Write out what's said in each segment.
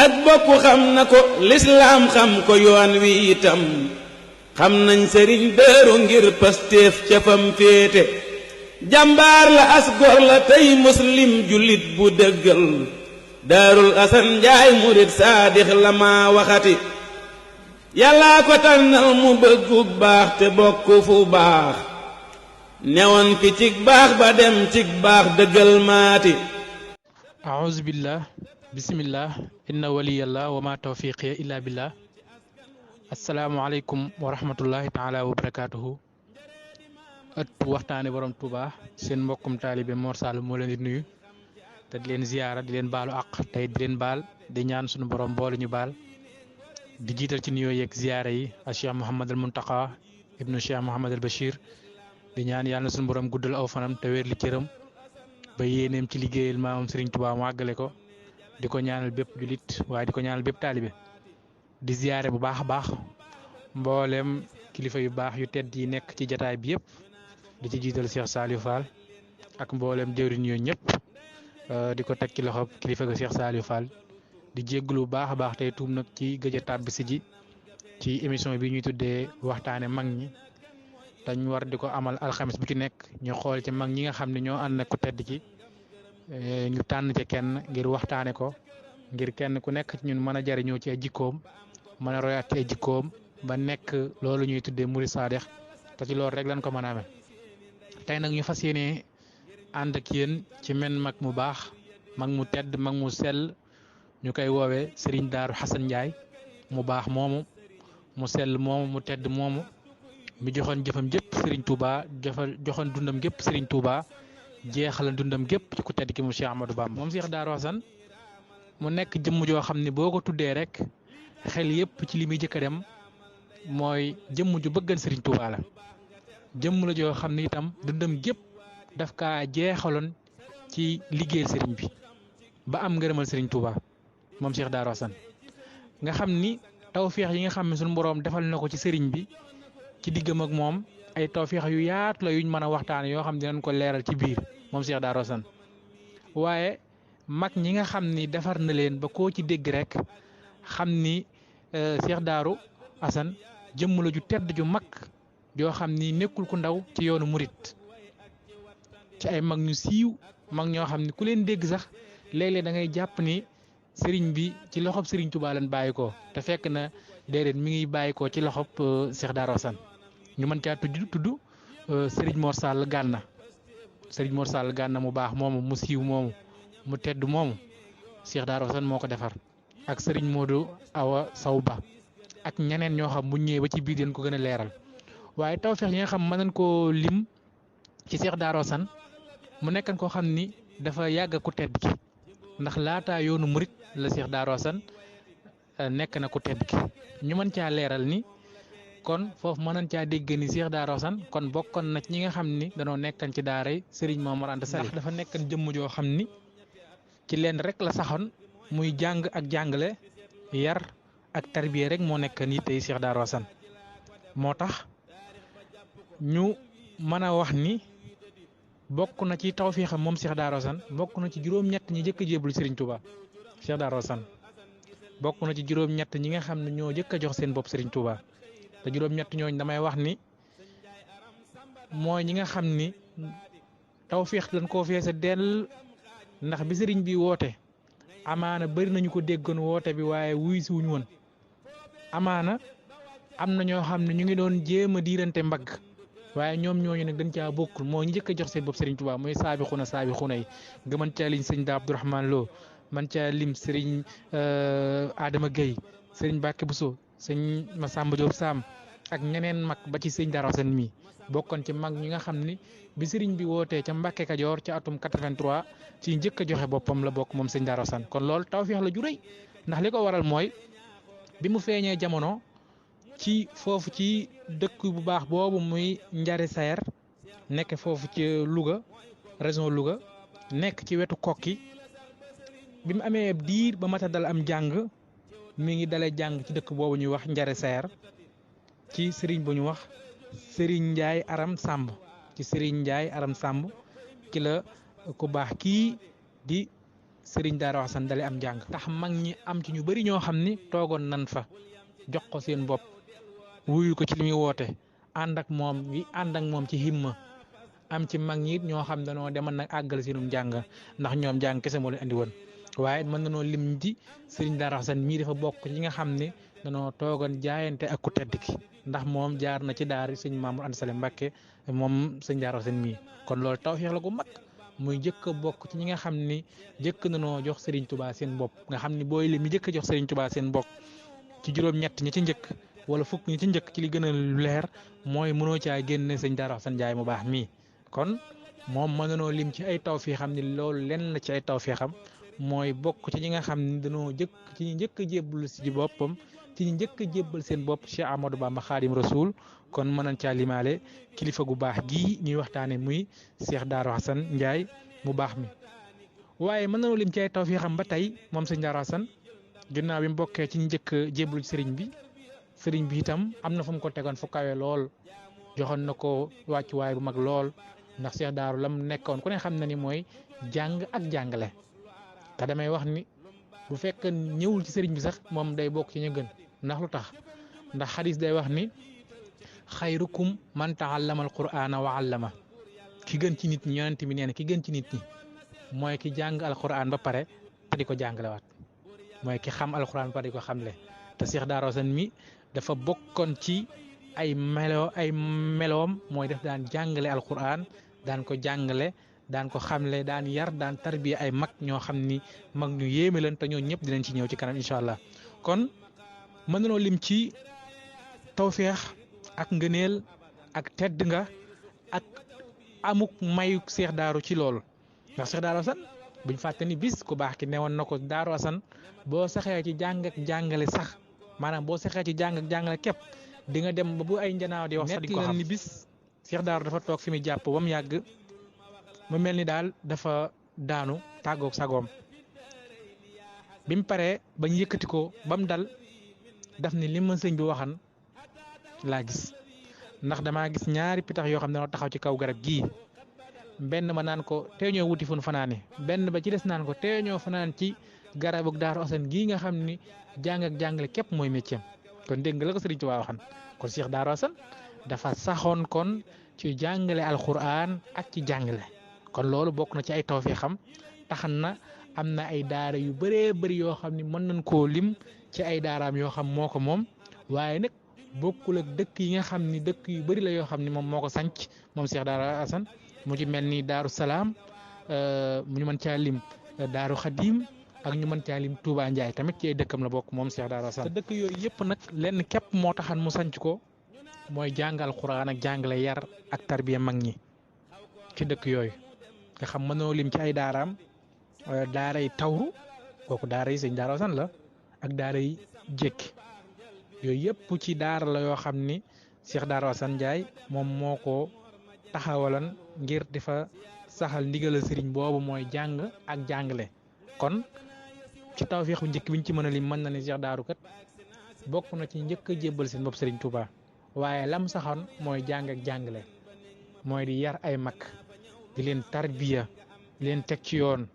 ak bokk xam na ko lislaam xam ko yoon wi itam xam nañ sëriñ Daaru ngir pastéef ca fam féete jàmbaar la as gor la tey muslim jullit bu dëggal Daarul Asan Njaay murit saadix la maa waxati yàllaa ko tànnal mu bëggu baax te bokk fu baax newoon fi cig baax ba dem cig baax dëggal maati aouzu billah bismillah inna waliyallah wa ma tawfiqiya illa billah asalaamualeykum wa rahmatullahi taala wa barakatuhu ëttu waxtaane borom Touba seen mbokkum taalibe Mor Sall moo leen di nuyu te di leen ziyaara di leen baalu àq tey di leen baal di ñaan suñu borom boole ñu baal di jiital ci nuyoo yeeg ziyaara yi a Cheikh Mouhamadul Muntaqa ibnu Cheikh Mouhamadul Bachir di ñaan yàlla na suñu borom guddal aw fanam te wér li cëram ba yéeneem ci liggéeyal maamam Serigne Touba mu àggale ko di ko ñaanal bépp julit waaye di ko ñaanal bépp taalibe di ziyaare bu baax a baax mboolem kilifa yu baax yu tedd yi nekk ci jataay bi yëpp di ci jiital Cheikh Saliou Fall ak mboolem jëwriñ yooyu ñëpp di ko teg ci loxo kilifa ga Cheikh Saliou Fall di jégglu bu baax a baax tey tuum nag ci gëj a tàbbi si ji ci émission bi ñuy tuddee waxtaane mag ñi dañ war di ko amal alxames bu ci nekk ñu xool ci mag ñi nga xam ne ñoo ànd ak ku tedd ki ñu tànn ci kenn ngir waxtaane ko ngir kenn ku nekk ci ñun mën a jariñoo ci ay jikkoom mën a royaat ci ay jikkoom ba nekk loolu ñuy tuddee murid saadix te ci loolu rek lañ ko mën a amee tey nag ñu fas yéene ànd ak yéen ci men mag mu baax mag mu tedd mag mu sell ñu koy woowee Serigne Darou Assane Ndiaye mu baax moomu mu sell moomu mu tedd moomu mi joxoon jëfam gépp Serigne Touba joxoon dundam gépp Serigne Touba jeexal dundam gépp ci ku tedd ki mu Cheikh Ahmadou Bamba moom Cheikh Darou Assane mu nekk jëmm joo xam ne boo ko tuddee rek xel yëpp ci li muy jëkk a dem mooy jëmm ju bëggan Serigne Touba la jëmm la joo xam ne itam dundam gépp daf kaa jeexaloon ci liggéeyal Serigne bi ba am ngërëmal Serigne Touba moom Cheikh Darou Assane nga xam ni tawféex yi nga xam ne suñu boroom defal na ko ci Serigne bi ci diggam ak moom ay tawféex yu yaatu la yuñ mën a waxtaane yoo xam ne dinañ ko leeral ci biir moom Cheikh Darou Assane waaye mag ñi nga xam ni defar na leen ba koo ci dégg rek xam ni Cheikh Darou Assane jëmm la ju tedd ju mag joo xam ni nekkul ku ndaw ci yoonu murit ci ay mag ñu siiw mag ñoo xam ni ku leen dégg sax léeg-léeg da ngay jàpp ni sëriñ bi ci loxob Serigne Touba lañ bàyyi ko te fekk na déedéet mi ngi bàyyi ko ci loxob Cheikh Darou Assane ñu mën caa tudd Serigne Mor Sall Gànna Serigne Mor Sall Gànna mu baax moomu mu siiw moomu mu tedd moomu Cheikh Darou Assane moo ko defar ak Serigne Modou Awa Saw Ba ak ñeneen ñoo xam bu ñëwee ba ci biir yéen ko gën a leeral waaye tawfeex yi nga xam mën nañ koo lim ci Cheikh Darou Assane mu nekkan koo xam ni dafa yàgg ku tedd ki ndax laataa yoonu murit la Cheikh Darou Assane nekk na ku tedd ki ñu mën caa leeral ni kon foofu mën nañ caa dégg ni Cheikh Darou Assane kon bokkoon na ci ñi nga xam ni danoo nekkan ci daaray Serigne Mamour Anta Sali ndax dafa nekkan jëmm joo xam ni ci leen rek la saxoon muy jàng ak jàngale yar ak tarbiya rek moo nekk nii tey Cheikh Darou Assane moo tax ñu mën a wax ni bokk na ci tawfiixam moom Cheikh Darou Assane bokk na ci juróom-ñett ñi jëkk a jébbalu Serigne Touba Cheikh Darou Assane bokk na ci juróom-ñett ñi nga xam ne ñoo jëkk a jox seen bopp Serigne Touba te juróom-ñett ñooñu damay wax ni mooy ñi nga xam ni tawfiix lañ koo feese dell ndax bi Serigne bi woote amaana bari nañu ko déggoon woote bi waaye wuy si wuñ woon amaana am na ñoo xam ne ñu ngi doon jéem a diirante mbagg waaye ñoom ñooñu nag dañ caa bokkul moo ñu njëkk a jox seen bopp Serigne Touba mooy saabixuna yi nga mën caa lim sëriñ Da Abdourahmane Lo man caa lim Serigne Adama Gueye Serigne Bakke Bousso sëñ Massamba Diop Sam ak ñeneen mag ba ci sëñ Darou Assane mi bokkoon ci mag ñi nga xam ni bi Serigne bi wootee ca Mbàkke Kajoor ca atum 83 ci njëkk a joxe boppam la bokk moom sëñ Darou Assane kon loolu tawfeex la ju rëy ndax li ko waral mooy bi mu feeñee jamono ci foofu ci dëkk bu baax boobu muy Njare Sayer nekk foofu ci Louga région Louga nekk ci wetu Kokki bi mu amee diir ba mata dal am jàng mi ngi dalee jàng ci dëkk boobu ñuy wax Njare Sayer ci sëriñ bu ñu wax Serigne Ndiaye Aram Samb ci Serigne Ndiaye Aram Samb ci la ku baax kii di sëriñ Daara Assane dale am njàng tax mag ñi am ci ñu bari ñoo xam ni toogoon nan fa jox ko seen bopp wuyu ko ci li muy woote ànd ak moom ci himma am ci mag ñi it ñoo xam danoo demal nag àggal seenum njàng ndax ñoom njàng kese moo leen andi woon waaye mën nanoo lim di sëriñ Daara Assane mii dafa bokk ci ñi nga xam ne danoo toogoon jaayante ak ku tedd ki ndax moom jaar na ci daari sëñ Mamour Anta Sali Mbacké moom sëñ Daara Assane mii kon loolu tawfeex la gu mag muy jëkk a bokk ci ñi nga xam ni jëkk nanoo jox Serigne Touba seen bopp nga xam ni booy li mi jëkk a jox Serigne Touba seen bopp ci juróom-ñett ñi ci njëkk wala fukk ñi ci njëkk ci li gën a leer mooy mënoo caa génne sëñ Daara Assane Ndiaye mu baax mii kon moom mën nanoo lim ci ay tawfeexam ni loolu lenn la ci ay tawfeexam mooy bokk ci ñi nga xam ni dañoo ci ñi njëkk a jébbal si boppam ci ñi njëkk a jébbal seen bopp Cheikh Amadou Bamba Khadim Rasoul kon mën nañ caa limaale kilifa gu baax gii ñuy waxtaane muy Cheikh Daara Assane Ndiaye mu baax mi waaye mën nañoo lim ci ay tawfeexam ba tey moom sëñ Daara Assane ginnaaw bi mu bokkee ci ñi njëkk a jébbalu ci sëriñ bi itam am na fu mu ko tegoon fu kawe lool joxoon na ko wàccuwaay bu mag lool ndax Cheikh Daara lam nekkoon ku ne xam na ni mooy jàng ak jàngale te damay wax ni bu fekk ñëwul ci sëriñ bi sax moom day bokk ci ñu gën ndax lu tax ndax xadis day wax ni xayrukum man taallama alqur'ana wa allama ki gën ci nit ñi yonent bi nee na ki gën ci nit ñi mooy ki jàng alqur'an ba pare te di ko jàngalewaat mooy ki xam alqur'an ba pare di ko xamle te Cheikh Daara Assane mi dafa bokkoon ci ay meloom mooy def daan jàngale alqur'an daan ko jàngale daan ko xamle daan yar daan tarbiya ay mag ñoo xam ni mag ñu yéeme leen te ñoo ñëpp dinañ ci ñëw ci kanam incha allah kon mën nañoo lim ci tawféex ak ngëneel ak tedd nga ak amuk mayu Cheikh Daara ci loolu ndax Cheikh Daara Assane buñ fàtte ni bis ku baax ki newoon na ko Daara Assane boo saxee ci jàng ak jàngale sax maanaam boo saxee ci jàng ak jàngale képp di nga dem ba bu ay njanaaw di wax sax di ko xam ni bis Cheikh Daara dafa toog fi mu jàpp ba mu yàgg mu mel ni daal dafa daanu tàggoog sagoom bi mu paree bañ yëkkati ko ba mu dal daf ni li ma sëñ bi waxan laa gis ndax damaa gis ñaari pitax yoo xam ne dañoo taxaw ci kaw garab gii benn ma naan ko tee ñoo wuti fu nu fanaane benn ba ci des naan ko tee ñoo fanaan ci garabug Daara Assane gii nga xam ni jàng ak jàngale képp mooy métier kon dégg nga la ko Sëriñ Tuubaa waxan kon Cheikh Daara Assane dafa saxoon kon ci jàngale alquran ak ci jàngale kon loolu bokk na ci ay tawfeexam taxan na am na ay daara yu bëree bëri yoo xam ni mën nañ koo lim ci ay daaraam yoo xam moo ko moom waaye nag bokkul ak dëkk yi nga xam ni dëkk yu bëri la yoo xam ni moom moo ko sanc moom Cheikh Daara Assane mu ci mel ni Daaru Salaam ñu mën caa lim Daaru Xadim ak ñu mën caa lim Touba Ndiaye tamit ci ay dëkkam la bokk moom Cheikh Daara Assane te dëkk yooyu yëpp nag lenn képp moo taxan mu sanc ko mooy jàngal Alxuraan ak jàngale yar ak tarbiya mag ñi ci dëkk yooyu nga xam mënoo lim ci ay daaraam daara yi tawru kooku daara yi sëñ Daara Assane la ak daara yi jékki yooyu yëpp ci daara la yoo xam ni Cheikh Daara Assane Ndiaye moom moo ko taxawalan ngir di fa saxal ndigalal sëriñ boobu mooy jàng ak jàngale kon ci tawfeex bu njëkk biñ ci mën a lim mën na ne Cheikh Daara kat bokk na ci njëkk a jébbal seen bopp sëriñ Touba waaye lam saxoon mooy jàng ak jàngale mooy di yar ay mag di leen tarbiya di leen teg ci yoon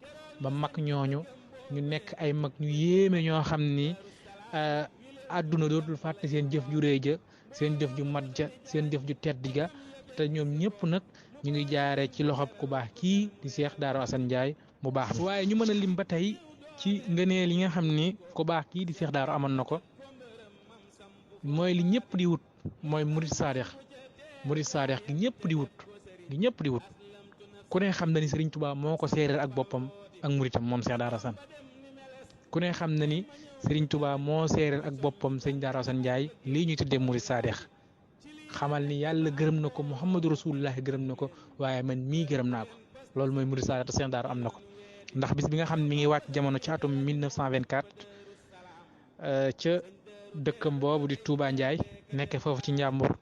ba mag ñooñu ñu nekk ay mag ñu yéeme ñoo xam ni àdduna dootul fàtte seen jëf ju réy ja seen jëf ju mat ja seen jëf ju tedd ga te ñoom ñëpp nag ñu ngi jaaree ci loxob ku baax kii di Cheikh Daara Assane Ndiaye mu baax waaye ñu mën a lim ba tey ci ngëneel yi nga xam ni ku baax kii di Cheikh Daara amoon na ko mooy li ñëpp di wut mooy murid saadex gi ñëpp di wut ku ne xam na ni Serigne Touba moo ko séeréer ak boppam ak muritam moom Cheikh Daara Assane ku ne xam na ni Serigne Touba moo séeréer ak boppam sëñ Daara Assane Ndiaye lii ñuy tuddee murid saadex xamal ni yàlla gërëm na ko Muhammadu Rasulullah gërëm na ko waaye man mii gërëm naa ko loolu mooy murid saadex te Cheikh Daara am na ko ndax bis bi nga xam ne mi ngi wàcc jamono ci atum 1924 ca dëkkam boobu di Touba Ndiaye nekk foofu ci Njàmbur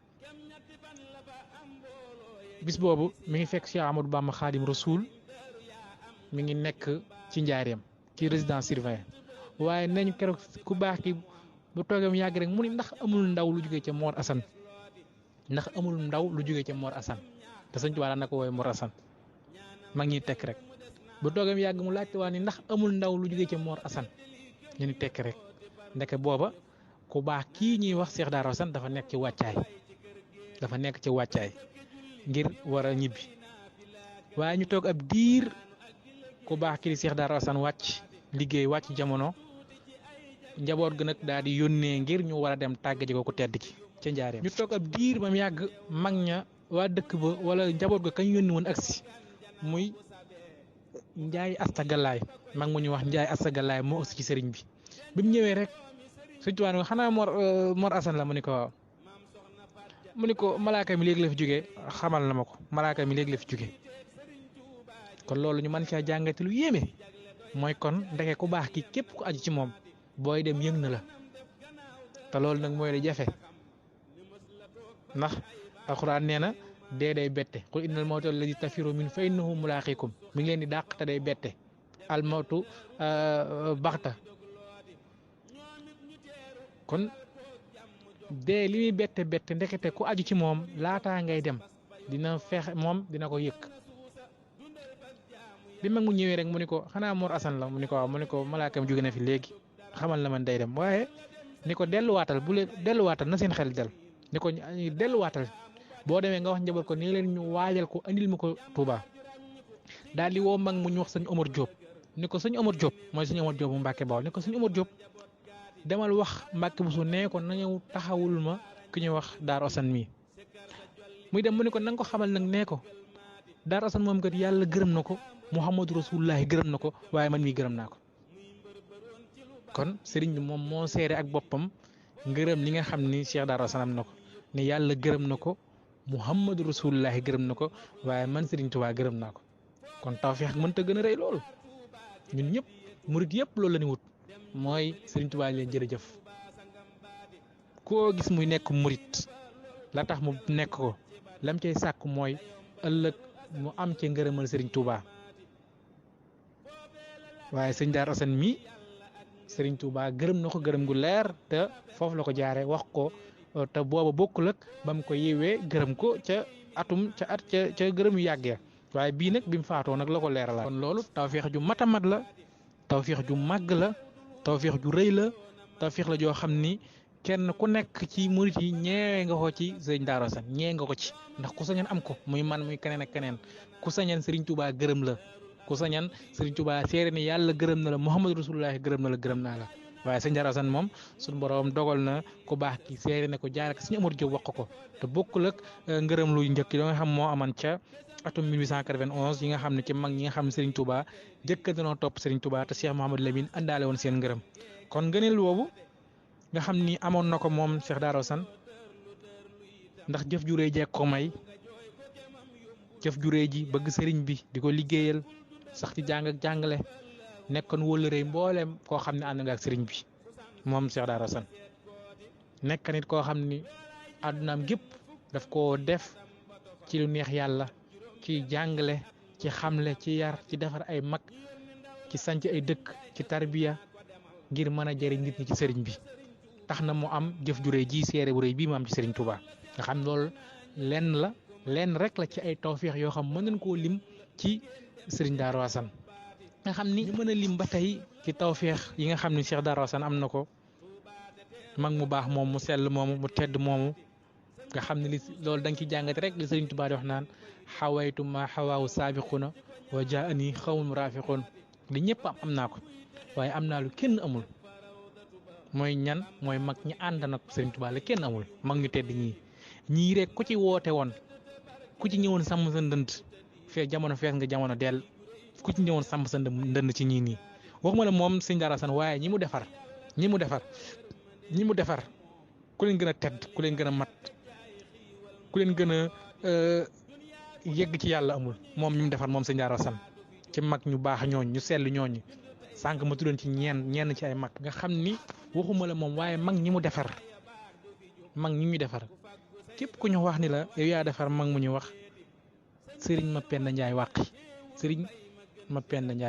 bis boobu mi ngi fekk Cheikh Amadou Bamba Khadim Rasoul mi ngi nekk ci njaareem ci résidence surveillée waaye nañu keroog ku baax ki bu toogee mu yàgg rek mu ni ndax amul ndaw lu jógee ca Mor Assane te sëñ Tuubaa daan na ko woowee Mor Assane mag ñi tekk rek bu toogam yàgg mu laajte waa ni ndax amul ndaw lu jóge ci Mor Assane ñu ni tekk rek ndeke booba ku baax kii ñuy wax Cheikh Darou Assane dafa nekk ci wàccaay ngir war a ñibbi waaye ñu toog ab diir ku baax kii di Cheikh Darou Assane wàcc liggéey wàcc jamono njaboot gi nag daal di yónnee ngir ñu war a dem tàggaji ko ku tedd ci ca njaareem ñu toog ab diir ba mu yàgg mag ña waa dëkk ba wala njaboot ga kañ yónni woon agsi muy Njaay Asta Galaay mag mu ñu wax Njaay Asta Galaay moo agsi ci sëriñ bi mu ñëwee rek Sëriñ Tuubaa ne xanaa Mor Assane la mu ni ko waaw mu ni ko malaaka mi léegi la fi jógee xamal na ma ko malaaka mi léegi la fi jógee kon loolu ñu mën caa jàngate lu yéeme mooy kon ndeke ku baax ki képp ku aju ci moom booy dem yëg na la te loolu nag mooy la jafe ndax alxuraan nee na dee day bette qul innal mawta alladi tafiru min fa innahu mulaaqikum mi ngi leen di dàq te day bette al mawtu baxta kon dee li muy bette ndekete ku aju ci moom laataa ngay dem dina fexe moom dina ko yëg bi mag mu ñëwee rek mu ni ko xanaa Mor Assane la mu ni ko waaw mu ni ko malaakam jóge na fi léegi xamal na man day dem waaye ni ko delluwaatal delluwaatal na seen xel del ni ko delluwaatal boo demee nga wax njaboot ko ni leen ñu waajal ko andil ma ko Touba daal di woo mag mu ñu wax sëñ Omar Diop ni ko sëñ Omar Diop mooy sëñ Omar Diop bu Mbàkke Bawol ni ko sëñ Omar Diop demal wax Mbàkke bu su nee ko nañu taxawul ma ki ñuy wax Darou Assane mii muy dem mu ni ko na nga ko xamal nag nee ko Darou Assane moom kat yàlla gërëm na ko Muhammadu Rasulullahi gërëm na ko waaye man mii gërëm naa ko kon sëriñ bi moom moo seere ak boppam ngërëm li nga xam ni Cheikh Darou Assane am na ko ne yàlla gërëm na ko Muhammadu Rasulullahi gërëm na ko waaye man Sëriñ Tuubaa gërëm naa ko kon tawfeex mënta gën a rëy loolu ñun ñëpp murit yëpp loolu la ñu wut mooy Sëriñ Tuubaa leen jërëjëf koo gis muy nekk murit la tax mu nekk ko lam cay sàkk mooy ëllëg mu am ci ngërëmal Sëriñ Tuubaa waaye sëñ Darou Assane mi Sëriñ Tuubaa gërëm na ko gërëm gu leer te foofu la ko jaare wax ko te booba bokkul ak ba mu ko yewee gërëm ko ca gërëm yu yàggee waaye bii nag bi mu faatoo nag la ko leeralaat kon loolu tawfeex ju mat a mat la tawfeex ju màgg la tawfeex ju rëy la tawfeex la joo xam ni kenn ku nekk ci murit yi ñeewee nga ko ci sëñ Darou Assane ñee nga ko ci ndax ku sañoon am ko muy man muy keneen ak keneen ku sañoon Sëriñ Tuubaa gërëm la ku sañoon Sëriñ Tuubaa seere ni yàlla gërëm na la Muhammadu Rasulullahi gërëm na la gërëm naa la waaye sëñ Darou Assane moom suñu borom dogal na ku baax ki seere ne ko jaare ko suñu Omar Diop wax ko te bokkul ak ngërëm luy njëkk yi nga xam moo aman ca atum 1891 yi nga xam ne ci mag ñi nga xam ne Sëriñ Tuubaa jëkk danoo topp Sëriñ Tuubaa te Cheikh Mouhamadou Lamine àndaale woon seen ngërëm kon ngëneel boobu nga xam ni amoon na ko moom Cheikh Darou Assane ndax jëf ju rëy jeeg ko may jëf ju rëy ji bëgg sëriñ bi di ko liggéeyal sax ci jàng ak jàngale nekkoon wóolu rëy mbooleem koo xam ne ànd nga ak sëriñ bi moom Cheikh Darou Assane nekk nit koo xam ni àddunaam gépp daf koo def ci lu neex yàlla ci jàngale ci xamle ci yar ci defar ay mag ci sanc ay dëkk ci tarbiya ngir mën a jëriñ nit ñi ci sëriñ bi tax na mu am jëf ju rëy ji seere bu rëy bii mu am ci Sëriñ Tuubaa nga xam loolu lenn rek la ci ay tawféex yoo xam mën nañ koo lim ci Sëriñ Darou Assane nga xam ni ñu mën a lim ba tey ci tawféex yi nga xam ni Cheikh Darou Assane am na ko mag mu baax moom mu sell moomu mu tedd moomu nga xam ne li loolu da nga ci jàngate rek li Sëriñ Tuubaa di wax naan xawaytu ma xawaawu saabiquna wa jaani xawmun raafiqun li ñëpp am naa ko waaye am naa lu kenn amul mooy ñan mooy mag ñi ànd nag Sëriñ Tuubaa la kenn amul mag ñu tedd ñii rek ku ci woote woon ku ci ñëwoon sàmm sa ndënd fee jamono fees nga jamono dell ku ci ñëwoon sàmm sa ndënd ci ñii nii waxuma la moom Sëriñ Darou Assane waaye ñi mu defar ku leen gën a tedd ku leen gën a mat ku leen gën a yegg ci yàlla amul moom ñu mu defar moom Sëriñ Darou Assane ci mag ñu baax ñooñu ñu sell ñooñu sànq ma tuddoon ci ñenn ci ay mag nga xam ni waxuma la moom waaye mag ñi mu defar képp ku ñu wax ni la yow yaa defar mag mu ñu wax Sëriñ Mapenda Njaay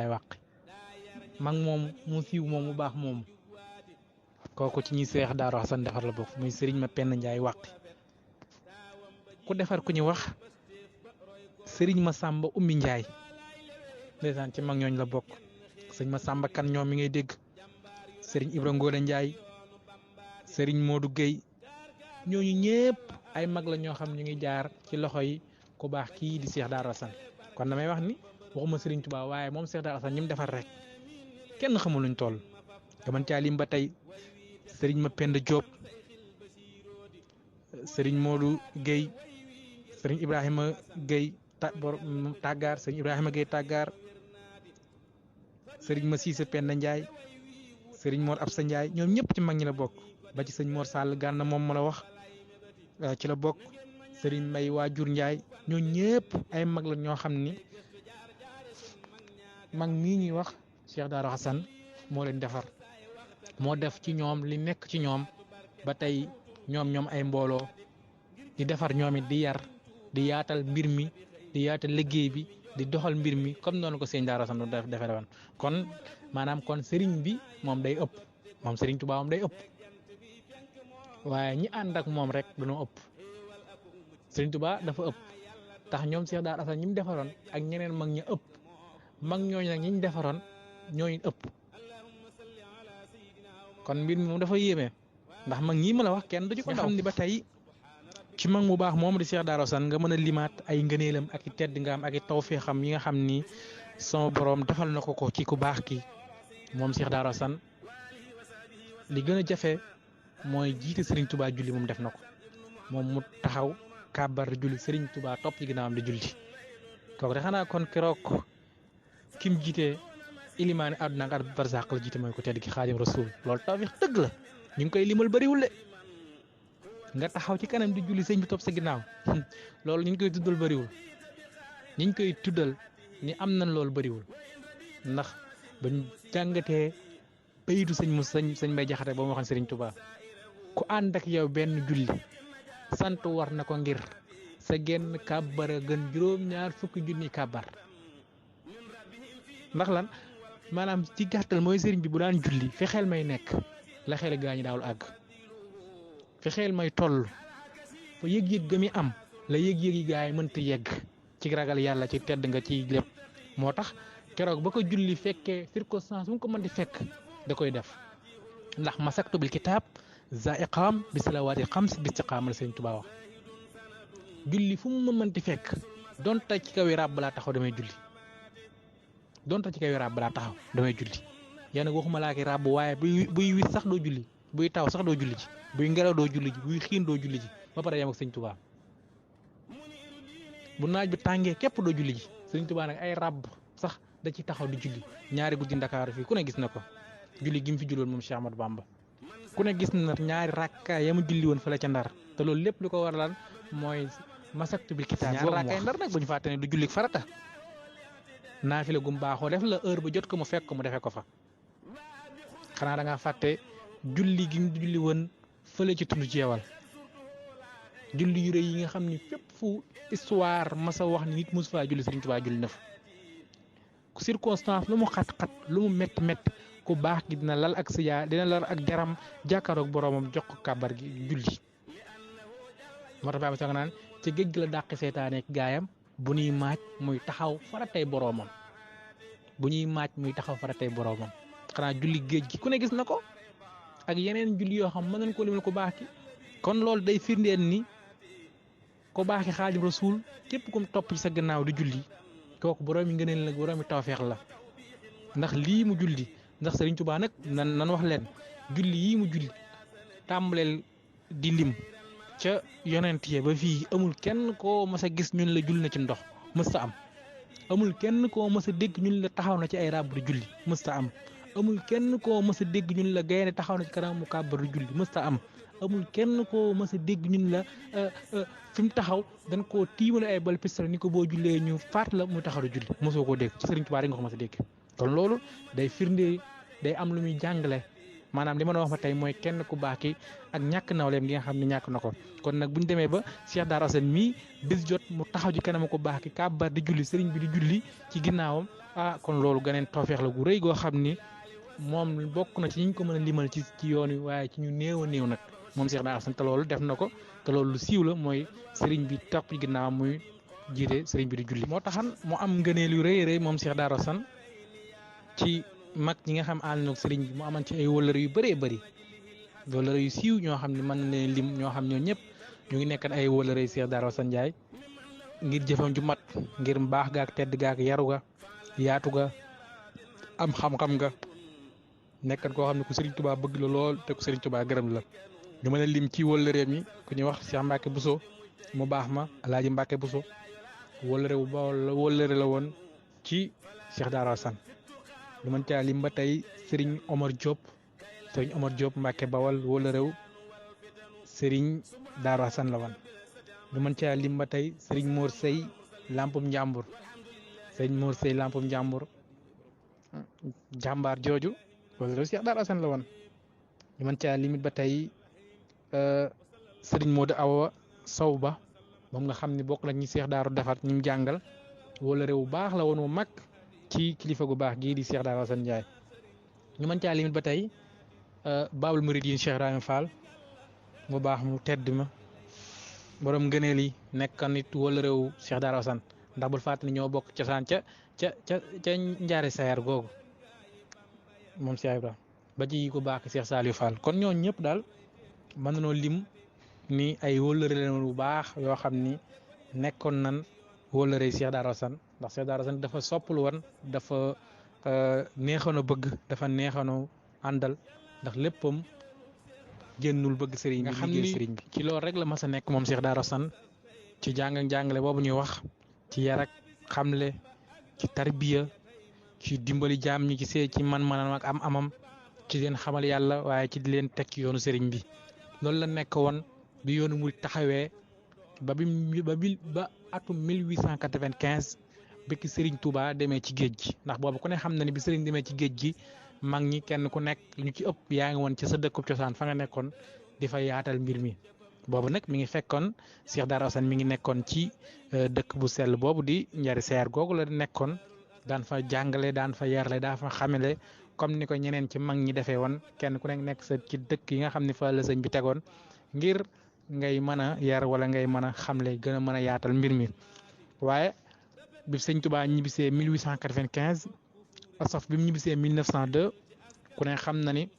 Wàqi mag moom mu siiw moom mu baax moom kooku ci ñi Seex Darou Assane defar la bokk muy Sëriñ Mapenda Njaay Wàqi ku defar ku ñu wax Sëriñ Masamba Ummi Njaay ndeysaan ci mag ñooñ la bokk. sëñ Massamba Kane ñoom mi ngay dégg sëriñ Ibra Ngóone Njaay sëriñ Modou Guèye ñooñu ñëpp ay mag la ñoo xam ñu ngi jaar ci loxo yi ku baax kii di Cheikh Darou Assane kon damay wax ni waxuma sëriñ Touba waaye moom Cheikh Darou Assane ñi mu defar rek kenn xamul luñ toll gaman caa lim ba tey sëriñ Mapenda Diop sëriñ Modou Guèye sëriñ Ibrahima Guèye tàggaar sëriñ Ibrahima Guèye tàggaar sëriñ Massissa Penda Ndiaye sëriñ Mor Absa Ndiaye ñoom ñëpp ci mag ñi la bokk ba ci sëñ Mor Sall Gànna moom ma la wax ci la bokk sëriñ Mbay Waajur Ndiaye ñoo ñëpp ay mag la ñoo xam ni mag mii ñuy wax Cheikh Darou Assane moo leen defar moo def ci ñoom li nekk ci ñoom ba tey ñoom ay mbooloo di defar ñoom it di yar di yaatal mbir mi di yaatal liggéey bi di doxal mbir mi comme noonu ko sëñ Darou Assane defee woon kon maanaam kon sëriñ bi moom day ëpp moom sëriñ Touba moom day ëpp waaye ñi ànd ak moom rek dañoo ëpp sëriñ Touba dafa ëpp tax ñoom Cheikh Darou Assane ñi mu defaroon ak ñeneen mag ña ëpp mag ñooñu nag ñi ñu defaroon ñooñu ëpp kon mbir mi moom dafa yéeme ndax mag ñii ma la wax kenn du ci ko xam ni ba tey ci mag mu baax moom di Cheikh Darou Assane nga mën a limaat ay ngëneelam ak i tedd nga am ak i tawfeexam yi nga xam ni sama borom defal na ko ci ku baax ki moom Cheikh Darou Assane li gën a jafe mooy jiite Serigne Touba julli moom def na ko moom mu taxaw kàbbar julli Serigne Touba topp ci ginnaawam di julli kooku de xanaa kon keroog kim jiite ilimaani àdduna ak at barzaq la jiite mooy ko tedd ki Xaadim Rasul loolu tawfeex dëgg la ñu ngi koy limal bëriwul de nga taxaw ci kanam di julli sëñ bi topp sa ginnaaw loolu ñu ngi koy tuddal bëriwul ñu ngi koy tuddal ni am nañ loolu bëriwul ndax bañ jàngatee bayitu sëñ Mbay Jaxate ba mu waxoon Serigne Touba ku ànd ak yow benn julli sant war na ko ngir sa genn kàbbar a gën juróom-ñaar fukki junni kàbbar ndax lan maanaam ci gàttal mooy sëriñ bi bu daan julli fexeel may nekk la xel gaa ñi daawul àgg fexeel may toll fa yëg-yëg ga mi am la yëg-yëg yi gaa yi mënta yegg ci ragal yàlla ci tedd nga ci lépp moo tax keroog ba ko julli fekkee circonstance bu mu ko mën di fekk da koy def ndax masaktu bil kitaab za iqaam bi salawaati xams bi istiqaama la Sëriñ Tuubaa wax julli fu mu ma mënti fekk donte ci kaw yi ràbb laa taxaw damay julli donte ci kaw yi ràbb laa taxaw damay julli yow nag waxuma laa ki ràbb waaye buy wis sax doo julli buy taw sax doo julli ji buy ngelaw doo julli ji buy xiin doo julli ji ba pare yem ak Sëriñ Tuubaa bu naaj bi tàngee képp doo julli ji Sëriñ Tuubaa nag ay ràbb sax da ci taxaw di julli ñaari guddi Ndakaaru fii ku ne gis na ko julli gi mu fi julloon moom Cheikh Ahmadou Bamba ku ne gis na ñaari rakka ya mu julli woon fële ca Ndar te loolu lépp lu ko waral mooy masaktu bil kitaab ñaari rakkaay Ndar nag bu ñu fàtte ne du julli farata naafila gum baaxoo def la heure ba jot ko mu fekk ko mu defee ko fa xanaa da ngaa fàtte julli gi mu julli woon fële ci tund jeewal julli yu rëy yi nga xam ni fépp fu histoire masa wax ni nit mosu faa julli Sëriñ Tuubaa julli na fa circonstance lu mu xat-xat lu mu métti ku baax gi dina lal ak siyaa dina lal ak jaram jàkkaaroog boroomam jox ko kàbbar gi julli moo tax ba nga naan ci géej gi la dàq seetaaneek gaayam bu ñuy maaj muy taxaw faratay boroomam xanaa julli géej gi ku ne gis na ko ak yeneen julli yoo xam mën nañ ko limal ku baax ki kon loolu day firndeel ni ku baax ki Xaadim Rasuul képp kum topp ci sa gannaaw di julli kooku boroomi ngëneel la boroomi tawfeex la ndax lii mu julli ndax Sëriñ Tuubaa nag nan wax leen julli yii mu julli tàmbaleel di lim ca yonent ya ba fii amul kenn koo mas a gis ñun la julli na ci ndox mësta am amul kenn koo mas a dégg ñun la taxaw na ci ay ràbb di julli mësta am amul kenn koo mas a dégg ñun la gaynde taxaw na ci kanamu kàbbar di julli mësta am amul kenn koo mas a dégg ñun la fi mu taxaw dañ koo tiimale ay bal pistolet ni ko boo jullee ñu faat la muy taxaw di julli mosoo koo dégg ci Sëriñ Tuubaa rek nga ko mas a dégg kon loolu day firnde day am lu muy jàngale maanaam li ma la wax ba tey mooy kenn ku baax ki ak ñàkk nawleem gi nga xam ne ñàkk na ko kon nag bu ñu demee ba Cheikh Darou Assane mii bis jot mu taxaw ci kanam ku baax ki kàbbar di julli sëriñ bi di julli ci ginnaawam kon loolu ganeen tawfeex la gu rëy goo xam ni moom bokk na ci ñi ñu ko mën a limal ci yoon wi waaye ci ñu néew a néew nag moom Cheikh Darou Assane te loolu def na ko te loolu lu siiw la mooy sëriñ bi topp ci ginnaawam muy jiite sëriñ bi di julli. moo taxan mu am ngëneel yu rëy rëy moom Cheikh Darou Assane ci mag ñi nga xam ànd na sëriñ bi mu aman ci ay wëllëre yu bëree bëri wëllëre yu siiw ñoo xam ne mën na leen lim ñoo xam ñoo ñëpp ñu ngi nekkan ay wëllëre Cheikh Darou Assane Ndiaye ngir jëfam ju mat ngir mbaax gaak tedd gaak yaru ga yaatu ga am xam-xam nga nekkan koo xam ne ku Serigne Touba bëgg la lool te ku Serigne Touba gërëm la ñu mën a lim ci wëllëreem yi ku ñuy wax Cheikh Mbacke Bousso mu baax ma Alaaji Mbacke Bousso wëllëre la woon ci Cheikh Darou Assane ñu mën caa lim ba tey Serigne Omar Diop Mbacke Bawal wëllërew Serigne Darou Assane la woon ñu mën caa lim ba tey Serigne Mor Sey Lampum Njàmbur jàmbaar jooju wëllërew Cheikh Darou Assane la woon ñu mën caa limit ba tey Serigne Modou Awa Sow ba moom nga xam ne bokk na ñi Cheikh Darou defar ñu jàngal wëllëre bu baax la woon wu mag ci kilifa gu baax gii di Cheikh Darou Assane Ndiaye ñu mën caa limit ba tey Babul Mouridine Cheikh Ibrahima Fall mu baax mu tedd ma borom ngëneel yi nekk nit wëllëre wu Cheikh Darou Assane ndax bul fàttali ñoo bokk cosaan ca njaari sayar googu moom Cheikh Ibrahima ba ci ku baax Cheikh Saliou Fall kon ñooñu ñëpp daal mën nañoo lim ni ay wëllëre leen bu baax yoo xam ni nekkoon nan wëllëre Cheikh Darou Assane ndax Cheikh Darou Assane dafa sopplu woon dafa neexoon a bëgg dafa neexoon a àndal ndax léppam génnul bëgg sëriñ bi nga xam ni sëriñ bi ci loolu rek la mas a nekk moom Cheikh Darou Assane ci jàng ak jàngale boobu ñuy wax ci yar ak xamle ci tarbiya ci dimbali jaam ñi ci man-manam ak am-amam ci leen xamal yàlla waaye ci di leen teg ci yoonu sëriñ bi loolu la nekk woon bi yoonu mu taxawee ba atum 1895 bi ki Serigne Touba demee ci géej gi ndax boobu ku ne xam na ni bi Serigne demee ci géej gi mag ñi kenn ku nekk ñu ci ëpp yaa ngi woon ci sa dëkkub cosaan fa nga nekkoon di fa yaatal mbir mi boobu nag mi ngi fekkoon Cheikh Darou Assane mi ngi nekkoon ci dëkk bu sell boobu di njari seer googu la nekkoon daan fa jàngale daan fa yarle daan fa xamele comme ni ko ñeneen ci mag ñi defee woon kenn ku nekk sa ci dëkk yi nga xam ne fa la sëñ bi tegoon ngir ngay mën a yar wala ngay mën a xamle gën a mën a yaatal mbir mi waaye bi sëñ Touba ñibbisee 1895 asaf bi mu ñibbisee 1902 ku ne xam na ni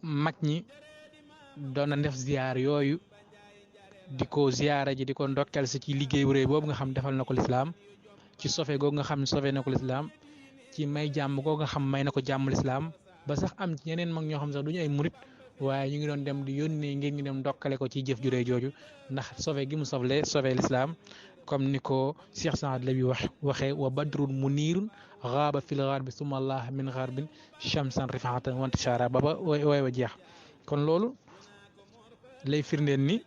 mag ñi doon na def ziar yooyu di ko ziara ji di ko ndokkel si ci liggéey bu réy boobu nga xam defal na ko lislaam ci sofe googu nga xam sofe na ko lislaam ci may jàmm googu nga xam may na ko jàmm lislaam ba sax am ci ñeneen mag ñoo xam sax du ñu ay murit waaye ñu ngi doon dem di yónnee ngir ñu dem ndokkale ko ci jëf ju réy jooju ndax sofe gi mu sofe lislaam comme ni ko Cheikh Saad la bi waxee wa badrun munirun xaaba fil xarbi summa allah min xarbin shamsan rifaatan wantishara ba way wa jeex kon loolu lay firndeen ni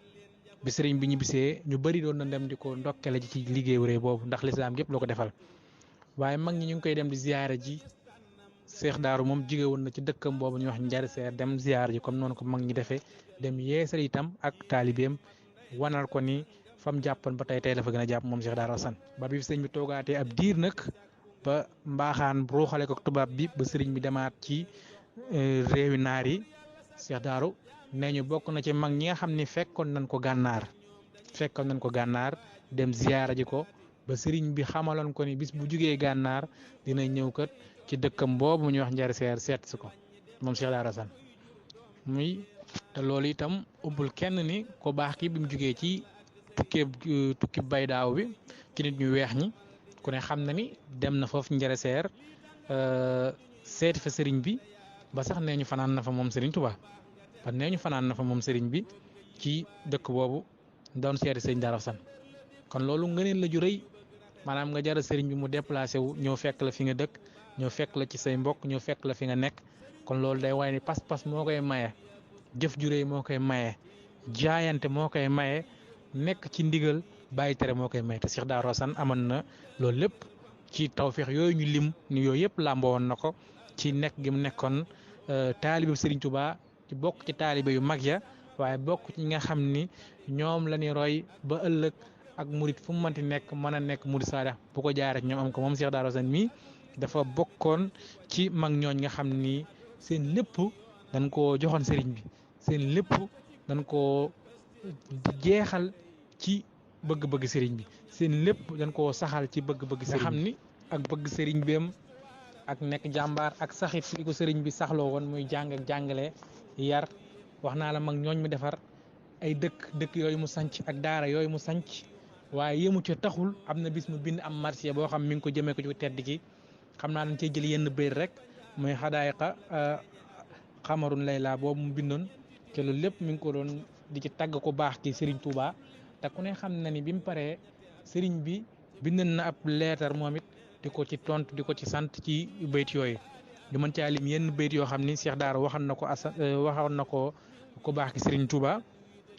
bi sëriñ bi ñu bisee ñu bëri doon na dem di ko ndokkale ji ci liggéey wu réy boobu ndax lislaam gépp la ko defal waaye mag ñi ñu ngi koy dem di ziyaara ji Cheikh Darou moom jige woon na ci dëkkam boobu ñu wax njari seer dem ziyaara ji comme noonu ko mag ñi defee dem yeesal itam ak taalibeem wanal ko ni fam jàppoon ba tey la fa gën a jàpp moom Cheikh Darou Assane ba bi sëriñ bi toogaatee ab diir nag ba mbaaxaan ruuxale ko tubaab bi ba sëriñ bi demaat ci réewi naar yi Cheikh Darou nee ñu bokk na ci mag ñi nga xam ni fekkoon nañ ko gànnaar dem ziyaara ji ko ba sëriñ bi xamaloon ko ni bis bu jugee gànnaar dina ñëw kat ci dëkkam boobu ñuy wax njari seer seet si ko moom Cheikh Darou Assane muy te loolu itam ubbul kenn ni ko baax ki bi mu jugee ci tukki bay daaw bi ci nit ñu weex ñi ku ne xam na ni dem na foofu njare seer seeti fa sëriñ bi ba sax nee ñu fanaan na fa moom sëriñ Touba ba nee ñu fanaan na fa moom sëriñ bi ci dëkk boobu doon seeti sëriñ Darou Assane kon loolu ngëneel la ju rëy maanaam nga jara sëriñ bi mu déplacé wu ñëw fekk la fi nga dëkk ñëw fekk la ci say mbokk ñëw fekk la fi nga nekk kon loolu day waaye ni pas-pas moo koy maye jëf ju rëy moo koy maye jaayante moo koy maye nekk ci ndigal bàyyi tere moo koy maye te Cheikh Darou Assane amoon na loolu lépp ci tawféex yooyu ñu lim ni yooyu yëpp làmboo woon na ko ci nekk gi mu nekkoon taalibe Serigne Touba ci bokk ci taalibe yu mag ya waaye bokk ci ñi nga xam ni ñoom la ñuy roy ba ëllëg ak murit fu mu mënti nekk mën a nekk murit saadax bu ko jaaree ñoom am ko moom Cheikh Darou Assane mii dafa bokkoon ci mag ñooñ nga xam ni seen lépp dañ koo joxoon sëriñ bi seen lépp dañ koo jeexal ci bëgg-bëgg sëriñ bi seen lépp dañ koo saxal ci bëgg-bëgg sëriñ bi nga xam ni ak bëgg sëriñ beem ak nekk jàmbaar ak saxit li ko sëriñ bi saxloo woon muy jàng ak jàngale yar wax naa la mag ñooñ mu defar ay dëkk yooyu mu sanc ak daara yooyu mu sanc waaye yëmu ca taxul am na bis mu bind am marché boo xam mi ngi ko jëmee ko ci tedd gi xam naa dañ cey jël yenn béy rek muy xadaayiqa xamarun layla boobu mu bindoon te loolu lépp mi ngi ko doon di ci tagg ko baax ki Serigne Touba te ku ne xam na ni bi mu paree Serigne bi bindoon na ab leetar moom it di ko ci tontu di ko ci sant ci bayt yooyu di mën caa lim yenn bayt yoo xam ni Cheikh Daara waxoon na ko ko baax ki Serigne Touba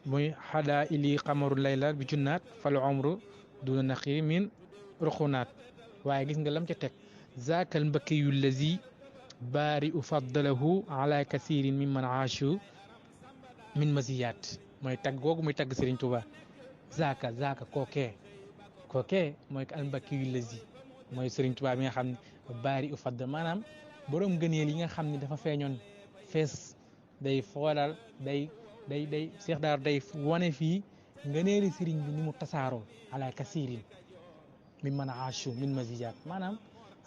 muy xadaa ili xamaru layla bi junnaat fal umru duna naqi min ruxunaat waaye gis nga lam ca teg zaakal mbakkiyu lazi baari ufaddalahu ala kasirin min man aashu min masiyaat mooy tagg googu muy tagg Serigne Touba zaaka kookee mooy al mbakkiyu lazi mooy Serigne Touba bi nga xam ne baari ufaddal maanaam borom gëneel yi nga xam ne dafa feeñoon fees day foolal day Cheikh Daara day wane fii ngëneeli sëriñ bi ni mu tasaaroo ala kasirin min man aashu min masiyaat maanaam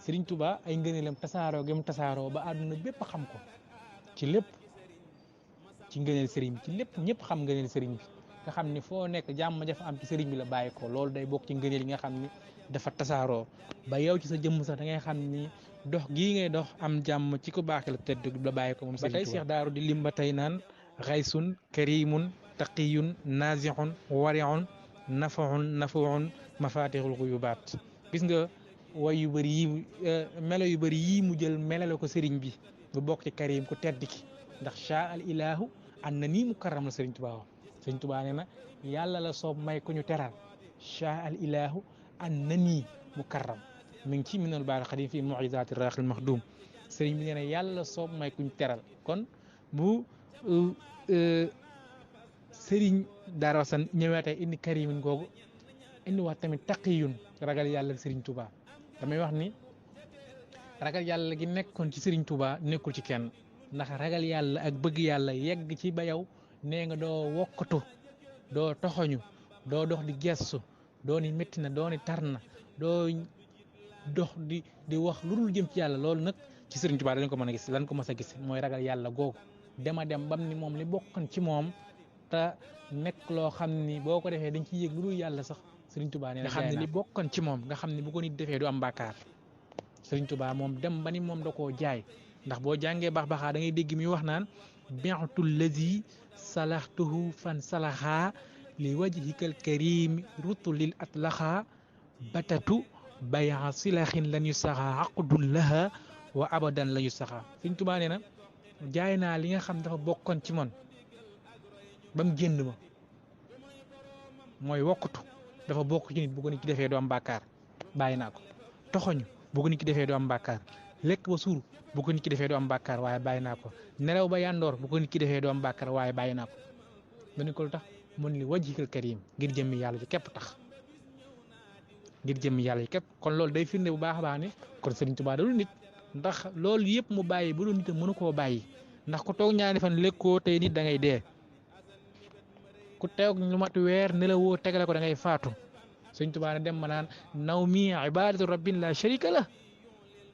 Sëriñ Tuba ay ngëneelam tasaaroo gi mu tasaaroo ba àdduna bépp xam ko ci lépp ci ngëneel sëriñ bi ci lépp ñëpp xam ngëneel sëriñ bi nga xam ni foo nekk jàmm jafa am ci sëriñ bi la bàyyi ko loolu day bokk ci ngëneel yi nga xam ni dafa tasaaroo ba yow ci sa jëmm sax da ngay xam ni dox gii ngay dox am jàmm ci ko baax la tëdd la bàyyi ko moom Sëriñ Tuba ba tey Cheikh Daara di lim ba tey naan xaysun karimun taqiyun nazixun wariun nafuun mafatixul xuyubaat gis nga way yu bëri yi melo yu bëri yii mu jël melale ko sëriñ bi bu bokk ci karim ku tedd ki ndax sha al ilahu an na nii mu karam la Sëriñ Tuba wax Sëriñ Tuba nee na yàlla la soob may ku ñu teral sha al ilahu an na nii mu karam mi ngi ci minal baal xadim fii mujizaati raaxil maxdum sëriñ bi nee na yàlla la soob may ku ñu teral kon bu Sëriñ Daara Wassane ñëwaatee indi karimin googu indi wax tamit taqiyun ragal yàlla Sëriñ Tuba damay wax ni ragal yàlla gi nekkoon ci Sëriñ Tuba nekkul ci kenn ndax ragal yàlla ak bëgg yàlla yegg ci ba yow nee nga doo wokkatu doo toxoñu doo dox di gestu doo ni métti na doo ni tar na doo dox di wax lu dul jëm ci yàlla loolu nag ci Sëriñ Tuba dañ ko mën a gis lan ko mës a gis mooy ragal yàlla googu dema dem bam ni moom li bokkoon ci moom te nekk loo xam ni boo ko defee dañ ciy yëg lu dul yàlla sax Sëriñ Tuba nee na nga xam ne li bokkoon ci moom nga xam ne bu ko nit defee du am bàkkaar Sëriñ Tuba moom dem ba ni moom da koo jaay ndax boo jàngee baax baaxaa da ngay dégg mi wax naan bi'tu lazi salaxtuhu fan salaxaa li wajhikal karim rutulil atlaxaa batatu baya silaxin lan yu saxaa aqdun laha wa abadan la yu saxaa Sëriñ Tuba nee na jaay naa li nga xam dafa bokkoon ci man ba mu génn ma mooy wokkutu dafa bokk ci nit bu ko nit ki defee doo am bàkkaar bàyyi naa ko toxoñu bu ko nit ki defee doo am bàkkaar lekk ba suur bu ko nit ki defee doo am bàkkaar waaye bàyyi naa ko nelaw ba yandoor bu ko nit ki defee doo am bàkkaar waaye bàyyi naa ko dañu ko lu tax mun li wajhikal karim ngir jëmmi yàlla ji képp tax ngir jëmmi yàlla ji képp kon loolu day firnde bu baax a baax ni kon Sëriñ Tuubaa dalul nit ndax loolu yëpp mu bàyyi bu doon nit mënu koo bàyyi ndax ku toog ñaari fan lekkoo tey nit da ngay dee ku toog lu mat weer nelawoo tegale ko da ngay faatu Sëriñ Tuubaa ne dem ma naan naw mi ibadatu rabbin la sharika la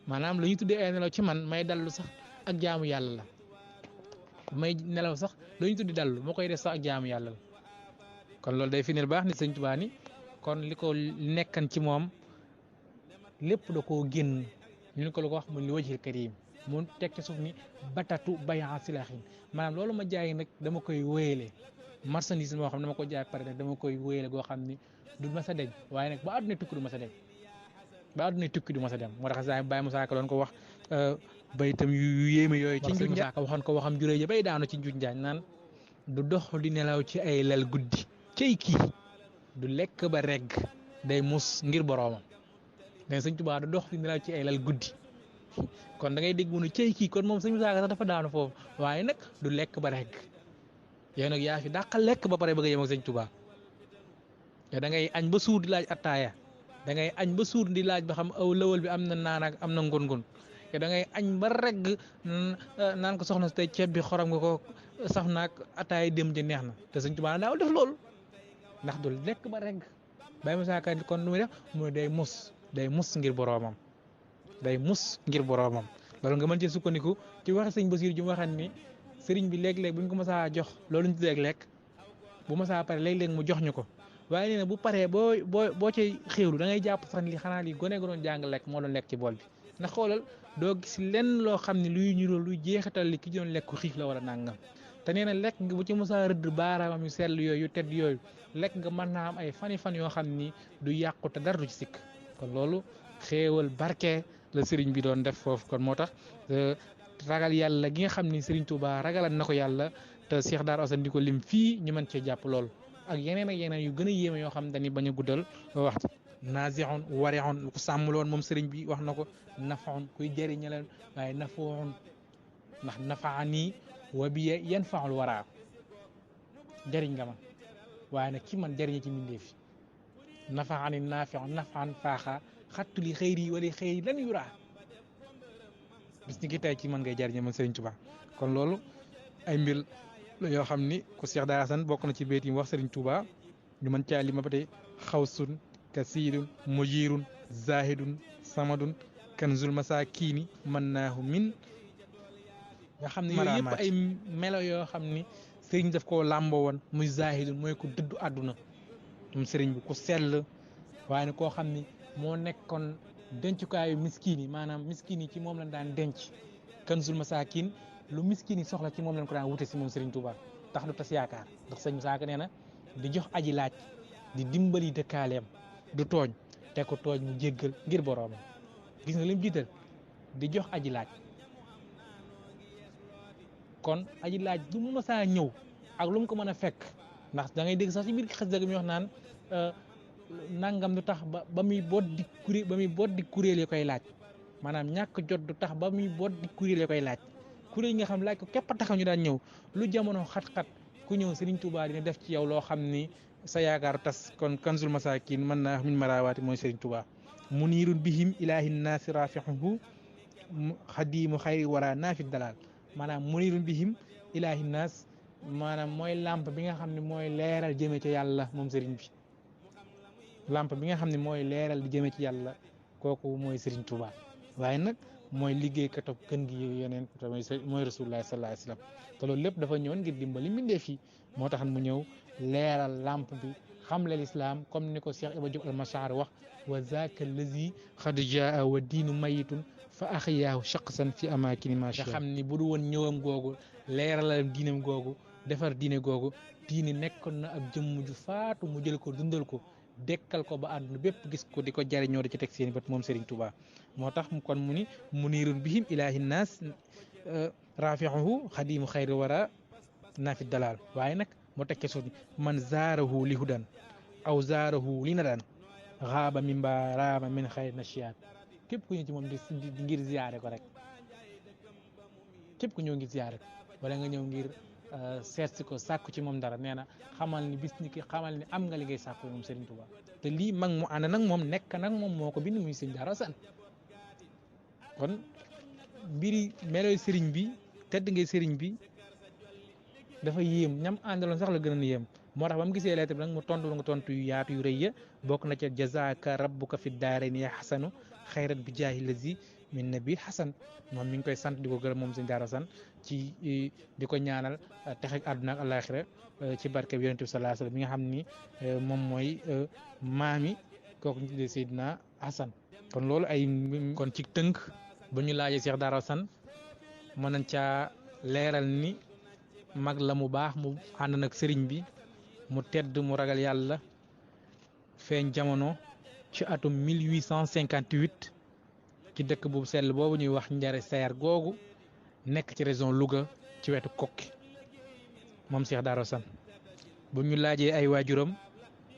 maanaam lu ñu tuddee ay nelaw ci man may dallu sax ak jaamu yàlla la may nelaw sax lu ñu tuddi dallu moo koy def sax ak jaamu yàlla la kon loolu day firndeel baax ni Sëriñ Tuubaa ni kon li ko nekkan ci moom lépp da koo génn ñu ko la ko wax mun li wajhil karim mu teg ci suuf ni batatu bayan silaxin maanaam loolu ma jaay nag dama koy wéyale marchandise moo xam ne dama ko jaay pare nag dama koy wéyale goo xam ni du ma sa deñ waaye nag ba àdduna tukki du ma sa deñ ba àdduna tukki du ma sa dem moo tax saa Baye Moussa Ka doon ko wax baytam yu yéeme yooyu ci njuñ njaañ waxoon ko waxam juré ja bay daanu ci njuñ njaañ naan du dox di nelaw ci ay lal guddi cey kii du lekk ba regg day mus ngir boroomam mais Sëriñ Tuubaa du dox di nelaw ci ay lal guddi kon da ngay dégg mu ne cey kii kon moom Sëriñ Moussa Ka sax dafa daanu foofu waaye nag du lekk ba regg yow nag yaa fi dàqal lekk ba pare bëgg a yem ak Sëriñ Tuubaa yow da ngay añ ba suur di laaj attaaya da ngay añ ba suur di laaj ba xam aw lawal bi am na naan ak am na ngun-ngun te da ngay añ ba regg naan ko soxna si tey ceeb bi xorom nga ko saf naag ataay dem ji neex na te Sëriñ Tuubaa daaw def loolu ndax du lekk ba regg Baye Moussa Ka kon lu muy def mooy day mus ngir boroomam day mus ngir boroomam loolu nga mën cee sukkandiku ci waxe sëñ Basiir ju waxan ni sëriñ bi léeg-léeg bu ñu ko mësaa jox loolu ñu tuddee lekk bu mësaa pare léeg-léeg mu jox ñu ko waaye nee na bu paree boo cay xéewlu da ngay jàpp sax li xanaa li gone ga doon jàng lekk moo doon lekk ci bool bi ndax xoolal doo gis lenn loo xam ne luy ñuró luy jeexital li ki doon lekk ku xiif la wala nangam te nee na lekk nga bu ci mësaa rëdd baaraamam yu sell yooyu yu tedd yooyu lekk nga mën naa am ay fan yoo xam ni du yàqu te dara du ci sikk kon loolu xéewal barke la sëriñ bi doon def foofu kon moo tax ragal yàlla gi nga xam ni Sëriñ Tuubaa ragalan na ko yàlla te Cheikh Darou Assane di ko lim fii ñu mën cee jàpp lool ak yeneen yu gën a yéeme yoo xam dañuy bañ a guddal waxtu naasixoon warexoon lu ko sàmmloon moom sëriñ bi wax na ko nafaxoon kuy jëriñe leen waaye nafaxoon ndax nafaa nii wa biye yan faxul waraa jëriñ nga ma waaye nag ci man jëriñe ci mbindeef yi nafaxani naafixoon nafaan faaxa xattuli xëyri wala xëyri lan yuraa bis ni ki tey ci mën ngay jariñe man Sëriñ Tuubaa kon loolu ay mbir la yoo xam ni ku Cheikh Darou Assane bokk na ci béyt yi mu wax Sëriñ Tuubaa ñu mën caa lima ba tey xawsun kasiidun mujirun zahidun samadun kanzul masakini mën naahu min nga xam ne yooyu yëpp ay melo yoo xam ni sëriñ daf koo làmboo woon muy zahidun mooy ku dëddu àdduna moom sëriñ bi ku sell waaye ne koo xam ni moo nekkoon dencukaayu miskin yi maanaam miskin yi ci moom lañ daan denc kanzul masakin lu miskin yi soxla ci moom lañ ko daan wute si moom Serigne Touba tax du tas yaakaar ndax sëñ Moussa Ka nee na di jox aji laaj di dimbali dëkkaaleem du tooñ te ko tooñ mu jéggal ngir boroomam gis nga lim jiital di jox aji laaj kon aji laaj lu mu mësaa ñëw ak lu mu ko mën a fekk ndax da ngay dégg sax ci biir xas dëgg mi wax naan nangam du tax ba muy boot di kuréel yi koy laaj maanaam ñàkk jot du tax ba muy boot di kuréel yi koy laaj kuréel yi nga xam laaj ko képp a taxaw ñu daan ñëw lu jamono xat-xat ku ñëw Serigne Touba dina def ci yow loo xam ni sa yaakaar tas kon kanzul masakin mën naa min marawaati mooy Serigne Touba munirun bihim ilahi naasi rafihuhu xadimu xayri wara naafi dalal maanaam munirun bihim ilahi naas maanaam mooy lampe bi nga xam ne mooy leeral jëmee ca yàlla moom Serigne bi lampe bi nga xam ne mooy leeral di jëmee ci yàlla kooku mooy Serigne Touba waaye nag mooy liggéey katop kën gi yeneen mooy rasulullah sallallahu alayhi wasallam te loolu lépp dafa ñëwoon ngir dimbali mbindeef yi moo tax mu ñëw leeral lampe bi xamle lislaam comme ni ko Cheikh Iba Diop al-Mashar wax wa zaaka allazi xad jaa wa diinu mayitun fa axiyaahu shaqsan fi amakini ma nga xam ni bu du woon ñëwam googu leeralal diinam googu defar diine googu diine nekkoon na ab jëmm ju faatu mu jël ko dundal ko dekkal ko ba àdduna bépp gis ko di ko jariñoo di ci teg seen bët moom Serigne Touba moo tax kon mu ni munirun bihim ilahi naas rafiuhu xadimu xayri wara nafi dalal waaye nag mu tekke suuf man zaarahu li hudan aw zaarahu li nadan xaaba min ba raama min xayri nashiat képp ku ñëw ci moom di ngir ziyaare ko rek képp ku ñëw ngir ziyaare ko wala nga ñëw ngir seet si ko sàkku ci moom dara nee na xamal ni bis ni ki xamal ni am nga li ngay sàkku moom Serigne Touba te lii mag mu ànd nag moom nekk nag moom moo ko bind muy Sëñ Darou Assane kon mbiri meloy Serigne bi tedd ngay Serigne bi dafa yéem ñam àndaloon sax la gën a yéem moo tax ba mu gisee lettre bi nag mu tontu nga tontu yu yaatu yu rëy ya bokk na ca jazaaka rabbuka fi daarayni ya xasanu xayrat bi jaahi lazi min nabi xasan moom mi ngi koy sant di ko gërëm moom Sëñ Darou Assane ci di ko ñaanal texeg àdduna ak àllaaxira ci barke bi yonent bi sallallahu alayhi wasallam mi nga xam ni moom mooy maami kooku ñu tuddee Seydina Assane kon loolu ay kon ci tënk ba ñu laajee Cheikh Darou Assane mën nañ caa leeral ni mag la mu baax mu ànd nag sëriñ bi mu tedd mu ragal yàlla feeñ jamono ci atum 1858 ci dëkk bu sell boobu ñuy wax njare sayar googu nekk ci région Louga ci wetu kokki moom Cheikh Darou Assane bu ñu laajee ay waajuram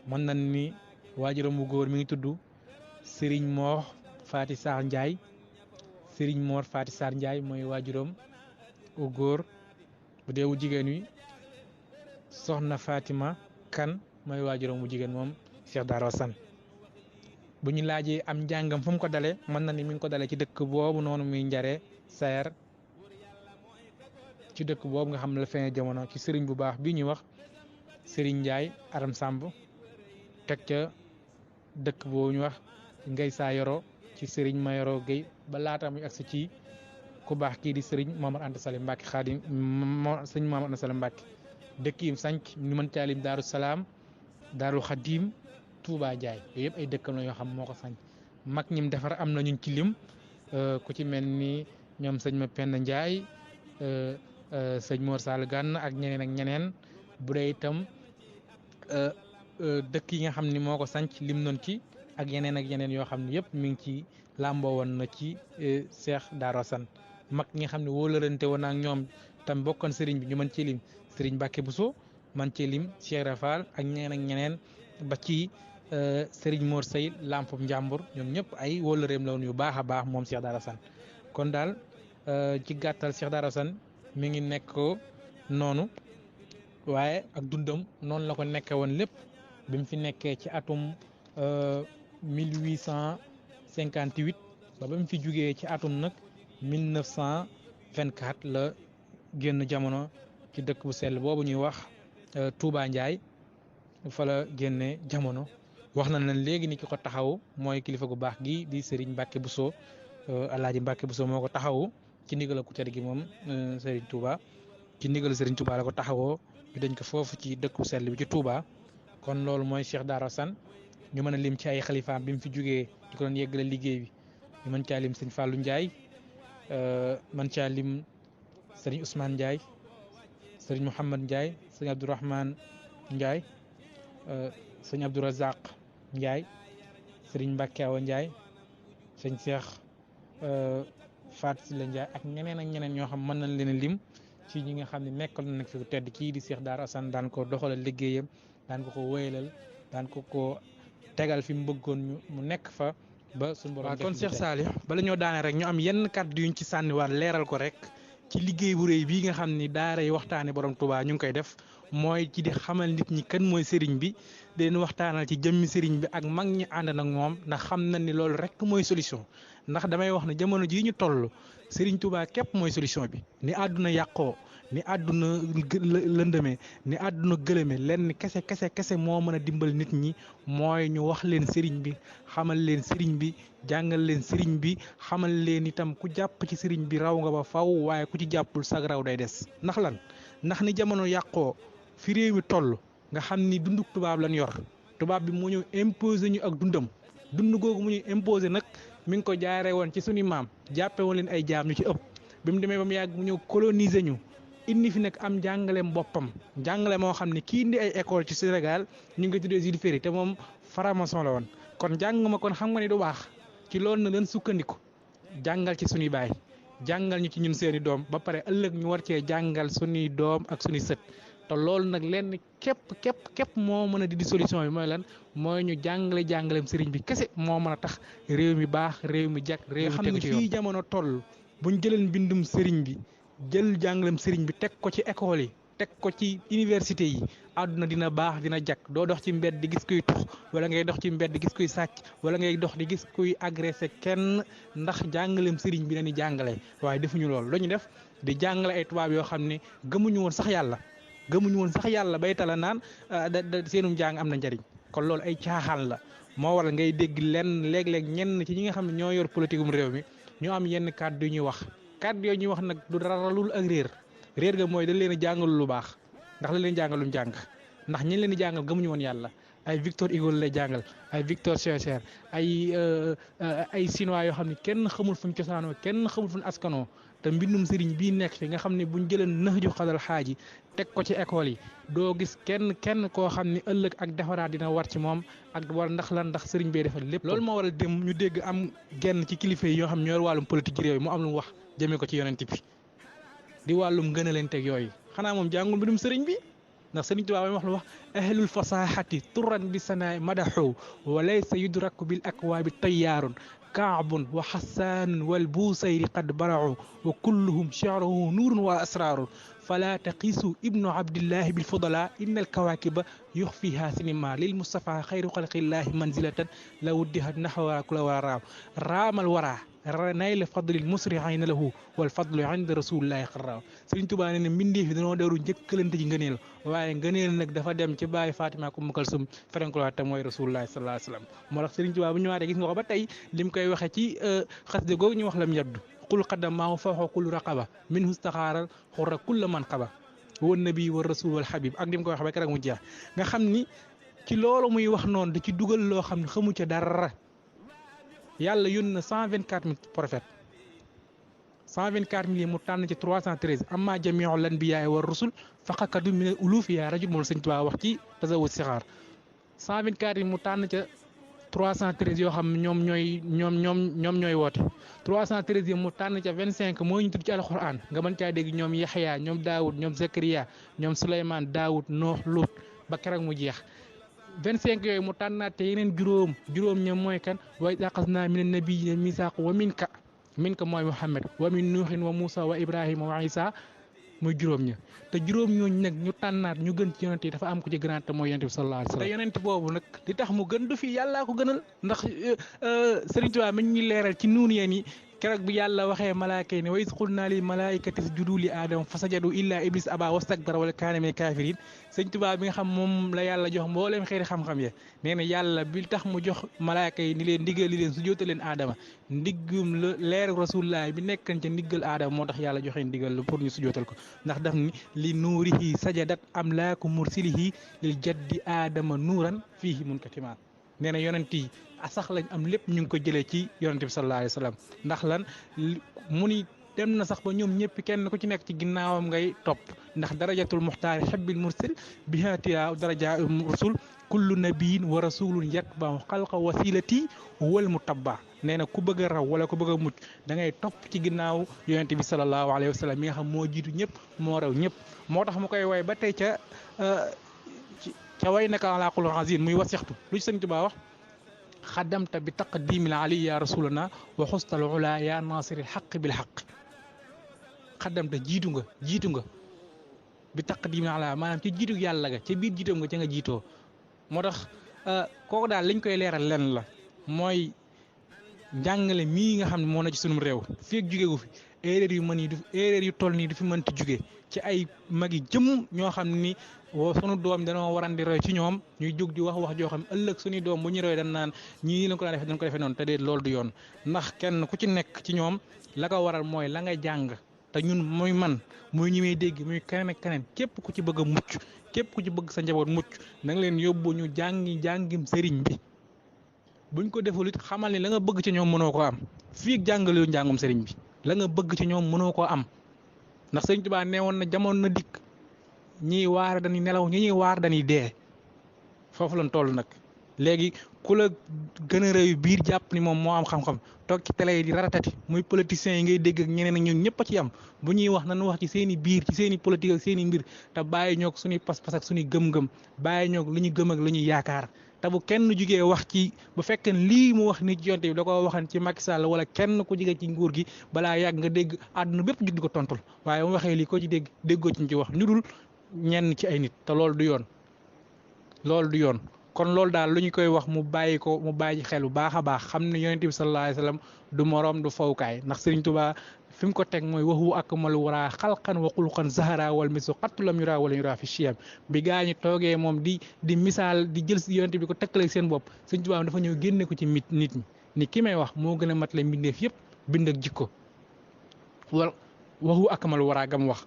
mën nañ ni waajuram bu góor mi ngi tudd Serigne Mor Faty Sarr Ndiaye Serigne Mor Faty Sarr Ndiaye mooy waajuram bu góor bu dee wu jigéen wi soxna Fatima Kan mooy waajuram bu jigéen moom Cheikh Darou Assane bu ñu laajee am njàngam fu mu ko dale mën na ni mi ngi ko dale ci dëkk boobu noonu muy njare sayar ci dëkk boobu nga xam ne la feeñee jamono ci sëriñ bu baax bi ñuy wax Serigne Ndiaye Aram Samb teg ca dëkk boo ñu wax ngay saa yoro ci sëriñ Mayoro Gueye ba laata muy agsi ci ku baax kii di sëriñ Momar Anta Sali Mbacke Xaadim sëriñ Momar Anta Sali Mbacke dëkk yi sanc ñu mën caalim Daaru Salaam Daaru Xadim Touba Jaay yooyu yëpp ay dëkkam la yoo xam moo ko sanc mag ñim defar am na ñu ci lim ku ci mel ni ñoom sëñ ma Penda Ndiaye sëñ Mor Sall Gànn ak ñeneen bu dee itam dëkk yi nga xam ni moo ko sanc lim noonu ci ak yeneen yoo xam ne yëpp mi ngi ci làmboo woon na ci Cheikh Darou Assane mag ñi nga xam ne wóolarante woon ak ñoom tam bokkoon sëriñ bi ñu mën ci lim sëriñ Mbacke Bousso man ci lim Cheikh Rafal ak ñeneen ba ci sëriñ Mor Sey Lampum Njàmbur ñoom ñëpp ay wóolareem la woon yu baax a baax moom Cheikh Darou Assane kon daal ci gàttal Cheikh Darou Assane mi ngi nekk noonu waaye ak dundam noonu la ko nekkee woon lépp bi mu fi nekkee ci atum 1858 ba mu fi jugee ci atum nag 1924 la génn jamono ci dëkk bu sell boobu ñuy wax Touba Ndiaye fa la génne jamono wax na leen léegi ni ki ko taxaw mooy kilifa gu baax gi di Serigne Mbacke Bousso Alaaji Mbacke Bousso moo ko taxawu ci ndigal ku tedd gi moom Serigne Touba ci ndigal Serigne Touba la ko taxawoo ñu dañ ko foofu ci dëkk bu sell bi ci Touba kon loolu mooy Cheikh Darou Assane ñu mën a lim ci ay xalifaam bi mu fi jugee di ko doon yeggale liggéey bi ñu mën caa lim sëñ Fallou Ndiaye mën caa lim sëriñ Ousmane Ndiaye sëriñ Mouhamad Ndiaye sëñ Abdourahmane Ndiaye sëñ Abdourazaq Ndiaye sëriñ Mbacke Awa Ndiaye sëñ Cheikh Faat Sila Ndiaye ak ñeneen ñoo xam mën nañ leen a lim ci ñi nga xam ne nekkal na nag fi tedd kii di Cheikh Darou Assane daan ko doxalal liggéeyam daan ko wéyalal daan ko tegal fi mu bëggoon mu nekk fa ba suñu borom. kon Cheikh Saliou bala ñoo daane rek ñu am yenn kàddu yuñ ci sànniwaat leeral ko rek ci liggéey bu rëy bii nga xam ni daara yi waxtaane borom Touba ñu ngi koy def mooy ci di xamal nit ñi kan mooy sëriñ bi di leen waxtaanal ci jëmmi sëriñ bi ak mag ñi ànd nag moom ndax xam na ni loolu rek mooy solution ndax damay wax ne jamono jii ñu toll sëriñ Touba képp mooy solution bi ni àdduna yàqoo ni àdduna lëndëmee ni àdduna gëlëmee lenn kese moo mën a dimbal nit ñi mooy ñu wax leen sëriñ bi xamal leen sëriñ bi jàngal leen sëriñ bi xamal leen itam ku jàpp ci sëriñ bi raw nga ba faw waaye ku ci jàppul sag raw day des ndax lan ndax ni jamono yàqoo fi réew mi toll nga xam ni dunduk tubaab lañ yor tubaab bi mu ñëw imposé ñu ak dund googu mu ñu imposé nag mi ngi ko jaaree woon ci suñu maam jàppe woon leen ay jaam ñu ci ëpp bi mu demee ba mu yàgg mu ñëw coloniser ñu indi fi nag am njàngaleem boppam njàngale moo xam ne kii indi ay école ci Sénégal ñu ngi ko tuddee Jules Ferry te moom franc-maçon la woon kon jàng ma kon xam nga ni du baax ci loolu na leen sukkandiku jàngal ci suñuy baay jàngal ñu ci ñun seeni doom ba pare ëllëg ñu war cee jàngal suñuy doom ak suñuy sët te loolu nag lenn képp moo mën a di solution bi mooy lan mooy ñu jàngaleem sëriñ bi kese moo mën a tax réew mi baax réew mi jag réew mi tegu ci yoon. fii jamono toll buñ jëleen mbindum sëriñ bi jël jàngaleem sëriñ bi teg ko ci école yi teg ko ci université yi àdduna dina baax dina jag doo dox ci mbedd di gis kuy tux wala ngay dox ci mbedd di gis kuy sàcc wala ngay dox di gis kuy agressé kenn ndax jàngaleem sëriñ bi dañuy jàngale waaye defuñu loolu dañu def di jàngale ay tubaab yoo xam ne gëmuñu woon sax yàlla bay tala naan seenum jàng am na njariñ kon loolu ay caaxaan la moo waral ngay dégg lenn léeg-léeg ñenn ci ñi nga xam ne ñoo yor politique réew mi ñu am yenn kàddu yu ñuy wax kàddu yooyu ñuy wax nag du dara lul ak réer ga mooy dañ leen a jàngal lu baax ndax la leen jàngal lu jàng ndax ñi leen di jàngal gëmuñu woon yàlla ay Victor Hugo lay jàngal ay Victor Schiller ay chinois yoo xam ne kenn xamul fu ñu cosaanoo kenn xamul fu ñu askanoo te mbindum sëriñ bii nekk fi nga xam ne buñ jëleen nëx ju xadal xaaji teg ko ci école yi doo gis kenn koo xam ne ëllëg ak defaraat dina war ci moom ak war ndax sëriñ bee defal lépp. loolu moo waral dem ñu dégg am genn ci kilifa yi yoo xam ne ñoo wàllum politique réew mi mu am lu mu wax jëmee ko ci yonent bi di wàllum gën a leen teg yooyu xanaa moom jàngul mbindum sëriñ bi ndax sëriñ Tuubaa wax lu wax ahlul fasahati turan bi sanaay madaxu wa laysa yudraku bil akwaabi tayyaarun kaabun wa xasaanun wal buusayri qad barau wa kulluhum shi'ruhu nuurun wa asraarun fala taqiisu ibnu abdillahi bil fudala inna al kawaakiba yuxfiha sinima lil mustafa xayru xalqillahi manzilatan la wuddihat naxwa kula wara raamal wara nayl fadlil musri'ina lahu wal fadlu inda rasulillahi xarra Sëriñ Tuubaa nee na mbindeef yi dañoo deeru njëkkalante ci ngëneel waaye ngëneel nag dafa dem ci bàyyi Fatima ko Umm Kalsum ferenkulaat te mooy rasulullahi sallallahu alayhi wasallam moo tax Sëriñ Tuubaa bu ñëwaatee gis nga ko ba tey lim koy waxee ci xasida googu ñu wax lam yabdu qul qaddamaahu fawqa kulli raqaba minhu istaxaaral xurra kulla man qaba wan nabi wa rasul wal habib ak dim koy wax ba keroog mu jeex nga xam ni ci loolu muy wax noonu da ci dugal loo xam ne xamu ca dara yàlla yónni na 124 000 prophètes 124 000 yi mu tànn ci 313 amma jamiul anbiyaa wa rusul faqakadu min uluf yaa rajul moom Sëñ Tuubaa wax ci tasawut sixaar 124 yi mu tànn ca 313 yoo xam ne ñoom ñooy woote 313 yi mu tànn ca 25 moo ñu tudd ci alquran nga mën caa dégg ñoom Yaxya ñoom Daawud ñoom Zakariya ñoom Suleymaan Daawud Noox Lut ba keroog mu jeex 25 yooyu mu tànnaat te yeneen juróom ñoom mooy kan wa axadnaa mina nabiyyiina miisaaqan wa minka mooy Muhammad wa min Nuuhin wa Muusaa wa Ibrahima wa Isaa muy juróom ña te juróom ñooñu nag ñu tànnaat ñu gën ci yonent yi dafa am ko ci gënaat te mooy yonent bi sallallahu alayhi wa sallam te yonent boobu nag li tax mu gën du fi yàllaa ko gënal ndax Sëriñ Tuubaa mi ñu leeral ci nuun yéen yi keroog bi yàlla waxee malaaka yi ne wa iz qulnaa lil malaa'ikati isjudu li aadama fa sajadu illaa iblis abaa wastakbara wa kaana mina kaafiriin Sëriñ Tuubaa bi nga xam moom la yàlla jox mbooleem xeeti xam-xam ya nee na yàlla bi tax mu jox malaaka yi ni leen ndigal li leen sujjóotal leen aadama ndiggum la leeru rasulullah bi nekkan ca ndiggal aadama moo tax yàlla joxe ndigal pour ñu sujjóotal ko ndax daf ni li nuurihi sajadat amlaaku mursilihi lil jaddi aadama nuuran fiihi munkatimaan nee na yonent yi sax lañ am lépp ñu ngi ko jëlee ci yonent bi sallallahu alayhi wa sallam ndax lan mu ni dem na sax ba ñoom ñëpp kenn ku ci nekk ci ginnaawam ngay topp ndax darajatul muxtaari xibbil mursil bihaatiya daraja rusul kullu nabiyin wa rasulun yatba'u xalqa wasilati wal mutabba nee na ku bëgg a raw wala ku bëgg a mucc da ngay topp ci ginnaaw yonent bi sallallahu alayhi wa sallam mi nga xam moo jiitu ñëpp moo raw ñëpp moo tax mu koy woy ba tey ca way naka ala qul azim muy wasixtu lu ci Sëñ Tuubaa wax xaddamta bi taqdimil ali ya rasulana wa xustal ula ya nasiril xaq bil xaq xaddamta jiitu nga bi taqdimil ala maanaam ci jiitu yàlla ga ca biir jiitoo nga ca nga jiitoo moo tax kooku daal liñ koy leeral lenn la mooy njàngale mii nga xam ne moo na ci sunum réew feeg jóge gu fi erreur yu toll nii du fi mënti jóge ci ay magi jëm ñoo xam ni sunu doom danoo waran di roy ci ñoom ñuy jóg di wax joo xam ëllëg suñuy doom bu ñu roy dañ naan ñii lañ ko daan defee dañ ko defee noonu te déet loolu du yoon ndax kenn ku ci nekk ci ñoom la ko waral mooy la nga jàng te ñun muy man muy ñi may dégg muy keneen ak keneen képp ku ci bëgg a mucc képp ku ci bëgg sa njaboot mucc na nga leen yóbbu ñu jàngim sëriñ bi buñ ko deful it xamal ni la nga bëgg ci ñoom mënoo koo am fii jàngalewu njàngum sëriñ bi la nga bëgg ci ñoom mënoo koo am ndax Sëriñ Tuubaa nee woon na jamono na dikk ñiy waar dañuy nelaw ñi ñuy waar dañuy dee foofu lañ toll nag léegi ku la gën a rëy biir jàpp ni moom moo am xam-xam toog ci télé yi di raratati muy politiciens yi ngay dégg ak ñeneen ak ñun ñëpp a ci am bu ñuy wax nañu wax ci seen i biir ci seen i politique ak seen i mbir te bàyyi ñoog suñuy pas-pas ak suñuy gëm-gëm bàyyi ñoog lu ñu gëm ak lu ñuy yaakaar te bu kenn jugee wax ci bu fekkee lii mu wax ni ci yonte bi da ko waxan ci Macky Sall wala kenn ku jugee ci nguur gi balaa yàgg nga dégg àdduna bépp jug di ko tontul waaye mu waxee lii ko ci dégg déggoo ci wax ñu dul ñenn ci ay nit te loolu du yoon kon loolu daal lu ñu koy wax mu bàyyi xel bu baax a baax xam ne yonent bi sallallahu alayhi wa sallam du moroom du fawkaay ndax Sëriñ Tuubaa fi mu ko teg mooy waxu akmalu waraa xalqan wa xulqan zahara wal misu xattu lam yura wala yura fi chiyam bi gaa ñi toogee moom di misaal di jël si yonent bi ko tekkale seen bopp Sëriñ Tuubaa dafa ñëw génne ko ci nit ñi ni ki may wax moo gën a mat la mbindeef yëpp bind ak jikko wala waxu akmalu waraa gam wax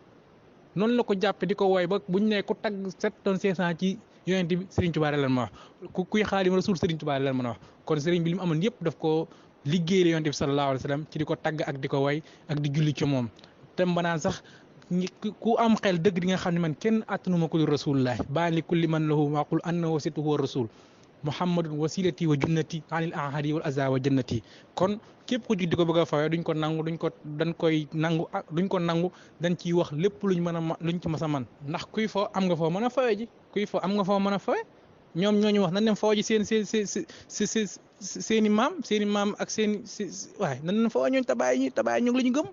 noonu la ko jàppe di ko woy ba buñ ne ku tagg 7 tonnes 500 ci yonent bi Sëriñ Tuubaa la ma wax kuy Xaadimu Rasuul Sëriñ Tuubaa la mën a wax kon sëriñ bi li mu amoon yëpp daf ko liggéeyal yonent bi sallallahu alayhi wa sallam ci di ko tagg ak di ko way ak di julli ci moom tem banaan sax ku am xel dëgg di nga xam ne man kenn attanuma ko dul rasulullah baa li kulli man lahu maqul annahu situ huwa rasul muhammadun wasilati wa junnati anil ahadi wal aza wa jannati kon képp ku jug di ko bëgg a fawee duñ ko nangu dañ ciy wax lépp luñ ci mës a man ndax kuy foo am nga foo mën a fawee ji kuy foo am nga foo mën a fawee ñoom ñooñu wax nañ dem foo ji seeni maam ak waaye nañ dem foo ñooñu tabaay ñu la ñu gëm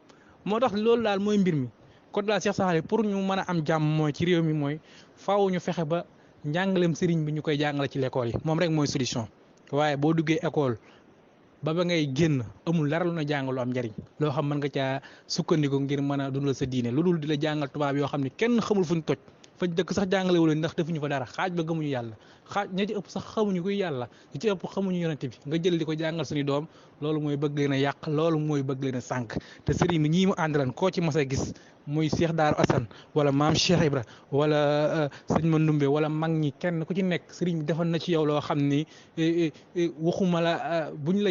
moo tax loolu daal mooy mbir mi kon daal Cheikh Saxaali pour ñu mën a am jàmm mooy ci réew mi mooy faaw ñu fexe ba njàngaleem sëriñ bi ñu koy jàngale ci l'école yi moom rek mooy solution waaye boo duggee école ba ngay génn amul dara lu na jàngal lu am njariñ loo xam mën nga caa sukkandiku ngir mën a dundal sa diine lu dul di la jàngal tubaab yoo xam ne kenn xamul fuñ toj fañ dëkk sax jàngale wu leen ndax defuñu fa dara xaaj ba gëmuñu yàlla xaaj ña ci ëpp sax xamuñu kuy yàlla ñi ci ëpp xamuñu yonente bi nga jël di ko jàngal suñu doom loolu mooy bëgg leen a yàq loolu mooy bëgg leen a sànq te sëriñ bi ñii mu àndalan koo ci mas a gis muy Cheikh Daaru Assane wala maam Cheikh Ibra wala sëñ Mandumbe wala mag ñi kenn ku ci nekk sëriñ bi defal na ci yow loo xam ni waxuma la buñ la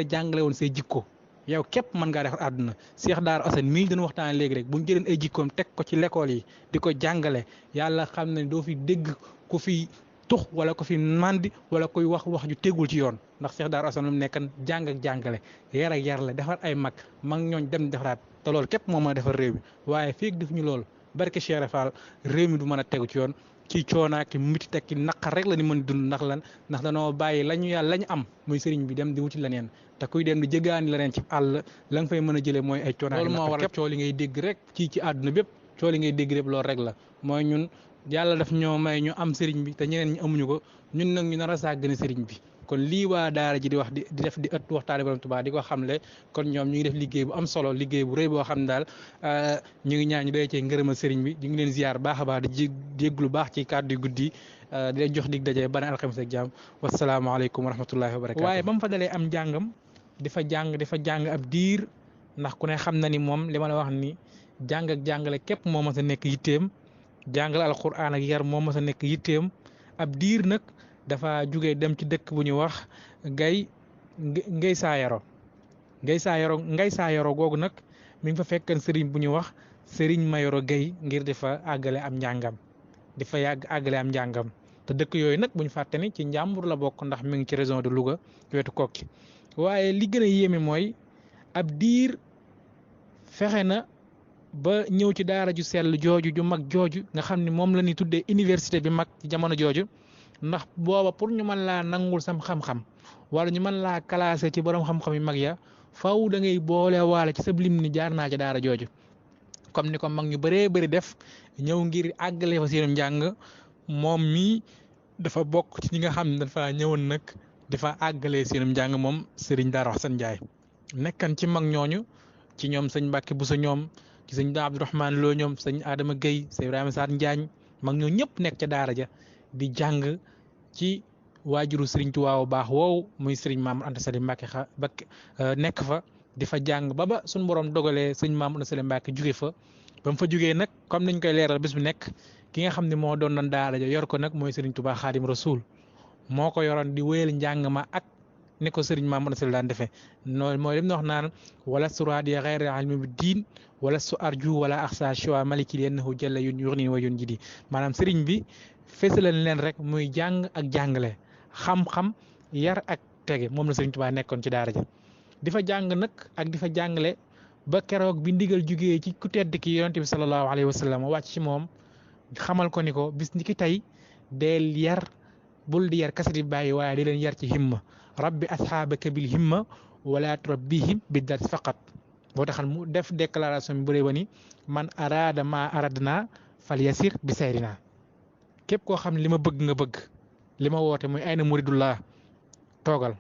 jàngale woon say jikko yow képp mën ngaa defar àdduna Cheikh Daaru Assane mii dañu waxtaan léegi rek buñ jëleen ay jikkoom teg ko ci l'école yi di ko jàngale yàlla xam ne doo fi dégg ku fi tux wala ko fi mandi wala koy wax ju tegul ci yoon ndax Cheikh Daaru Assane lu mu nekkan jàng ak jàngale yar ak yar la defar ay mag ñooñ dem defaraat te loolu képp moo mën a defar réew mi waaye fii def ñu loolu barke Cheikh Fall réew mi du mën a tegu ci yoon ci coonaaki miti tekki naqar rek la ni mën dund ndax ndax danoo bàyyi lañu am muy sëriñ bi dem di wuti leneen te kuy dem di jëgaani leneen ci àll la nga fay mën a jëlee mooy ay coonaaki loolu moo waral coow li ngay dégg rek ci àdduna bépp coow li ngay dégg rek loolu rek la mooy ñun yàlla daf ñoo may ñu am sëriñ bi te ñeneen ñi amuñu ko ñun nag ñu nar a sàggane sëriñ bi kon lii waa daara ji di wax di def di ëtt waxtaane borom Tuubaa di ko xamle kon ñoom ñu ngi def liggéey bu am solo liggéey bu rëy boo xam ne daal ñu ngi ñaan ñu doy cee ngërëmal sëriñ bi ñu ngi leen ziar baax a baax di jégglu baax ci kàddu yu guddi di leen jox dig daje bana alxames ak jàmm wasalaamaaleykum wa rahmatullahi wa barakatu waaye ba mu fa dalee am njàngam di fa jàng ab diir ndax ku ne xam na ni moom li ma la wax ni jàng ak jàngale képp moo mas a nekk yitteem jàngale alquran ak yar moo mas a nekk yitteem ab diir nag dafa jóge dem ci dëkk bu ñu wax ngay saayaro googu nag mi ngi fa fekkan sëriñ bu ñu wax sëriñ Mayoro Gay ngir di fa àggale am njàngam te dëkk yooyu nag bu ñu fàtte ni ci Njàmbur la bokk ndax mi ngi ci région de Louga wetu Kokki waaye li gën a yéeme mooy ab diir fexe na ba ñëw ci daara ju sell jooju ju mag jooju nga xam ne moom la ñuy tuddee université bi mag ci jamono jooju ndax booba pour ñu mën laa nangul sam xam-xam wala ñu mën laa classé ci borom xam-xam yu mag ya faw da ngay boole waale ci sa lim ni jaar naa ci daara jooju comme ni ko mag ñu bëree bëri def ñëw ngir àggale fa seenum njàng moom mii dafa bokk ci ñi nga xam ne dafa ñëwoon nag dafa àggale seenum njàng moom Serigne Darou Assane Ndiaye nekkan ci mag ñooñu ci ñoom sëñ Mbacke Bousso ñoom ci sëñ Abdourahmane Lo ñoom sëñ Adama Gueye sëñ Ibrahima Sarr Njaañ mag ñoo ñëpp nekk ca daara ja di jàng ci waajuru Serigne Touba bu baax woowu muy Serigne Mamour Anta Sali Mbacke nekk fa di fa jàng ba suñu borom dogalee sëñ Mamour Anta Sali Mbacke jóge fa ba mu fa jógee nag comme niñ koy leeral bés bu nekk ki nga xam ne moo doon daara ja yor ko nag mooy Serigne Touba Xaadim Rasul moo ko yoroon di wéyal njàng ma ak ni ko Serigne Mamour Anta Sali daan defee noonu mooy li mu wax naan wala suraadi xayri almi bi diin wala su arju wala axsa choa maliki yennahu jalla yun yurni wa yun jidi maanaam Serigne bi fësaleen leen rek muy jàng ak jàngale xam-xam yar ak tege moom la Serigne Touba nekkoon ci daara ja di fa jàng nag ak di fa jàngale ba keroog bi ndigal jugee ci ku tedd ki yonent bi sallallahu alayhi wa sallam wàcc ci moom xamal ko ni ko bis ni ki tey deel yar bul di yar kese di bàyyi waaye di leen yar ci himma rabbi asxaabaka bil himma wala turabbihim bi dars faqat boo taxal mu def déclaration bi bëree ba ni man araada ma aradna fal yasir bi sayrina képp koo xam ne li ma bëgg nga bëgg li ma woote muy ayna muridullah toogal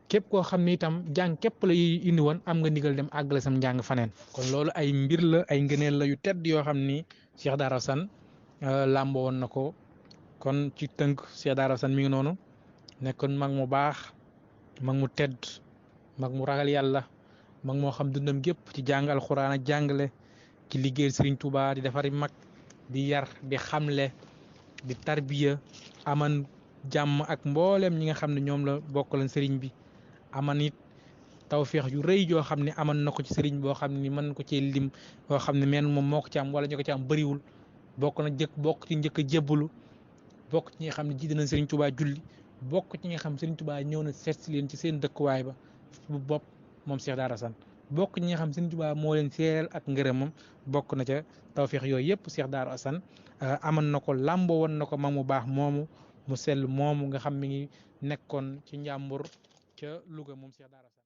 képp koo xam ne itam jàng képp la indi woon am nga ndigal dem àggale sam njàng faneen kon loolu ay mbir la ay ngëneel la yu tedd yoo xam ni Cheikh Darou Assane làmbo woon na ko kon ci tënk Cheikh Darou Assane mi ngi noonu nekkoon mag mu baax mag mu tedd mag mu ragal yàlla mag moo xam dundam gépp ci jàng alxuraan ak jàngale ci liggéeyal Serigne Touba di defari mag di yar di xamle di tarbiya aman jàmm ak mboolem ñi nga xam ne ñoom la bokkaloon Serigne bi aman it tawféex yu rëy joo xam ne aman na ko ci Serigne boo xam ne mën ko ci lim boo xam ne men moom moo ko ci am wala ñu ko ci am bëriwul bokk ci njëkk a jébbalu bokk ci ñi nga xam ne jiite nañ Serigne Touba julli bokk ci ñi nga xam Serigne Touba ñëw na seet si leen ci seen dëkkuwaay ba bu bopp moom Cheikh Darou Assane bokk ci ñi nga xam Serigne Touba moo leen seeral ak ngërëmam bokk na ca tawféex yooyu yëpp Cheikh Darou Assane aman na ko làmboo woon na ko mag mu baax moomu mu sell moomu nga xam mi ngi nekkoon ci Njàmbur ca Louga moom Cheikh Darou Assane